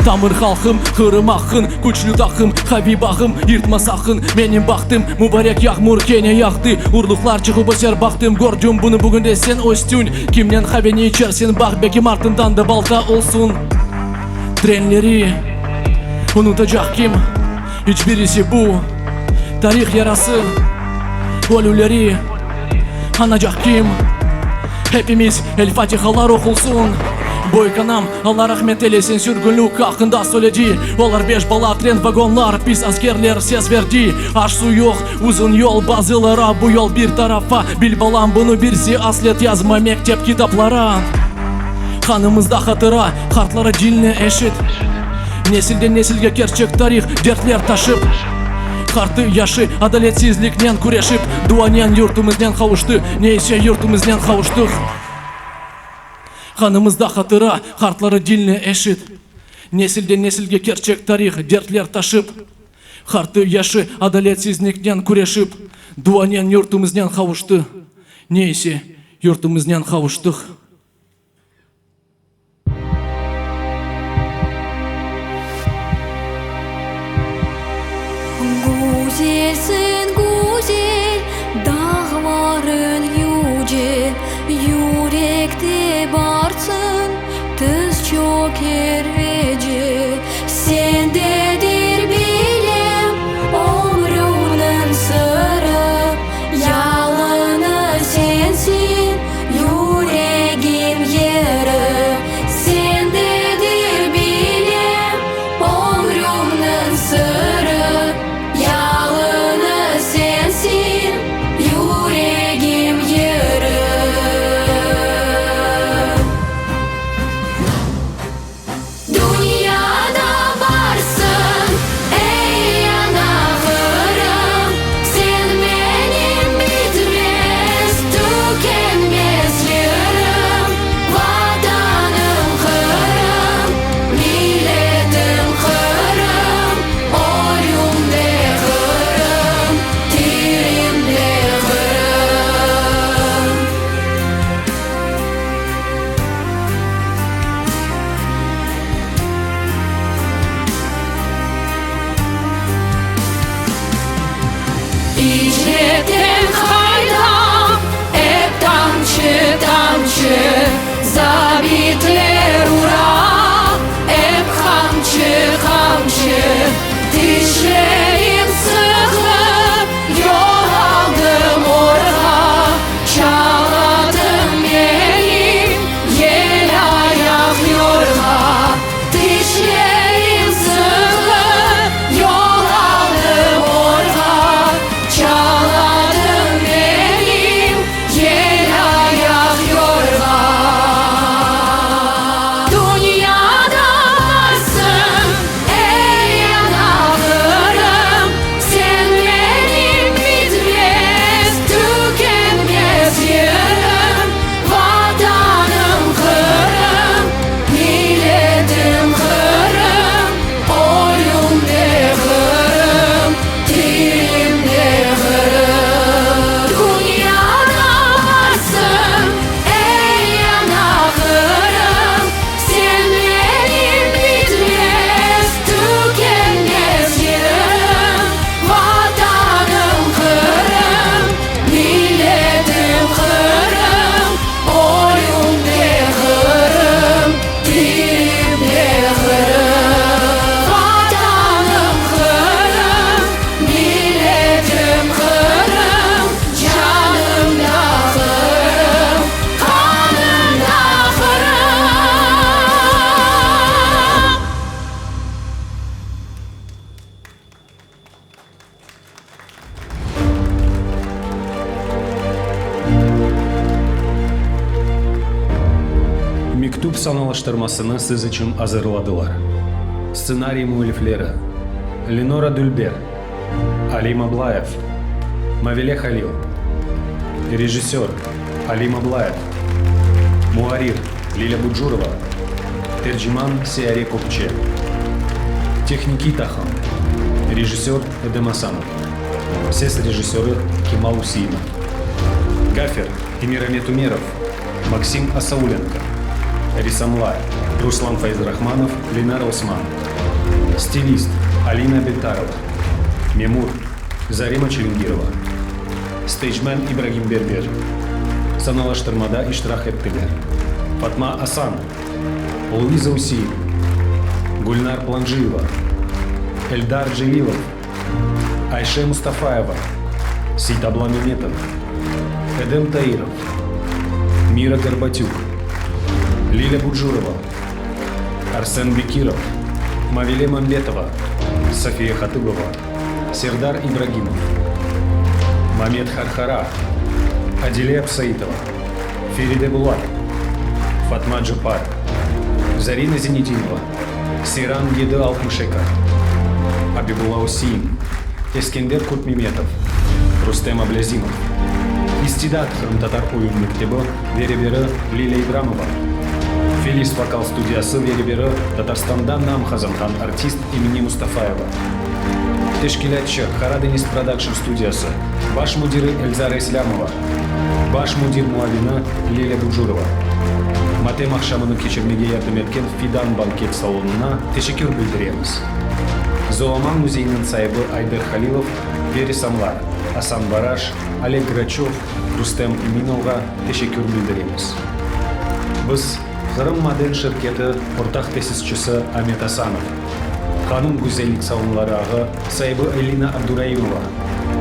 Tamır halqım, Qırım aqqın, küçlü taqım, qaviy bağım, yırtma saqın, menim bahtım, Mubarek yağmur kene yağdı, urluqlar çıqıp öser bahtım, Kördim bunı bugün de sen östüñ, kimnen qaveni içersiñ, Baq belki martından da balta olsun. Trenleri unutacaq kim? İç birisi bu tarih yarası, Ölüleri añacaq kim? Hepimiz El Fatihalar oqulsun. Böyük anam, Alla rahmet eylesin, sürgünlik aqqında söyledi. Olar beş bala, tren, vagonlar, pis askerler ses berdi. Aş-su yoq, uzun yol, bazılara bu yol bir tarafa. Bil, balam, bunı birisi aslet yazma mektep kitaplara. Qanımızda hatıra, qartlara diñle, eşit. Nesilden nesilge kerçek tarih, dertler taşıp. Qartı, yaşı, adaletsizliknen küreşip, duanen yurtumıznen qavuştı, ne ise yurtumıznen qavuştıq. Qanımızda hatıra, qartlara diñle, eşit. Nesilden nesilge kerçek tarih, dertler taşıp. Qartı, yaşı, adaletsizliknen küreşip, duanen yurtumıznen qavuştı, ne ise yurtumıznen qavuştıq. Güzelsiñ, güzel, dağlarıñ yüce, Yürekte barsıñ, tiz çöker. Mektüp sanalaştırmasını siz içün azırladılar. Stsenariy müellifleri, Lenora Dülber, Alim Ablayev, Mavile Halil, rejissör, Alim Ablayev, muarrir, Lilâ Bucurova, terciman, Seyare Kökçe, tehnikiy taqım, rejissör, Edem Asanov, ses rejissörı, Kemal Useinov, gaffer, Emiramet Ümerov, Maksim Asaulenko, ressamlar, Ruslan Fayzrahmanov, Lenara Osman, stilist, Alina Betarova, memur, Zarema Çilingirova, steycmen İbragim Berber. Sanalaştırmada iştirak ettiler, Fatma Asan, Luiza Usein, Gülnar Plancıyeva, Eldar Celilov, Ayşe Mustafayeva, Seytabla Memetov, Edem Tairov, Mira Gorbatük, Lilâ Bucurova, Arsen Bekirov, Mavile Mambetova, Safiye Hatıbova, Serdar İbragimov, Mamet Harhara, Adile Absaitova, Feride Bulat, Fatma Cepar, Zarina Zinedinova, Seyran 762, Abibulla Usein, Eskender Kurtmemetov, Rustem Ablâzimov, İstidat qırımtatar oyun mektebi ve reberi Lilâ İdramova, Felis vokal studiyası ve reberi Tatarstanda nam qazanğan artist Emine Mustafayeva, teşkilâtçı Karadeniz Prodakşn studiyası baş müdiri Elzara İslâmova, baş müdir muavini Lilâ Bucurova, matem aqşamını keçirmege yardım etken Fidan banket salonına teşekkür bildiremiz. Zolaman müzeyiniñ saibi Ayder Halilov ve ressamlar Asan Baraş, Oleg Graçöv, Rustem Eminovğa teşekkür bildiremiz. Biz, Qırım maden şirketi ortaq tesisçisi Amet Asanov, Hanım güzellik salonları ağı saibi Elina Abduraimova,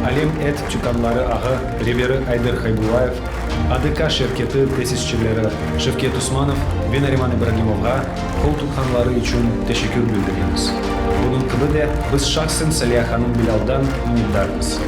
Alem et tükânları ağı reberi Ayder Haybullayev, ADK şirketi tesisçileri Şevket Usmanov ve Nariman İbragimovğa qol tutqanları içün teşekkür bildiremiz. Bunıñ kibi de biz şahsen Saliya hanım Bilâldan minnetdarmız.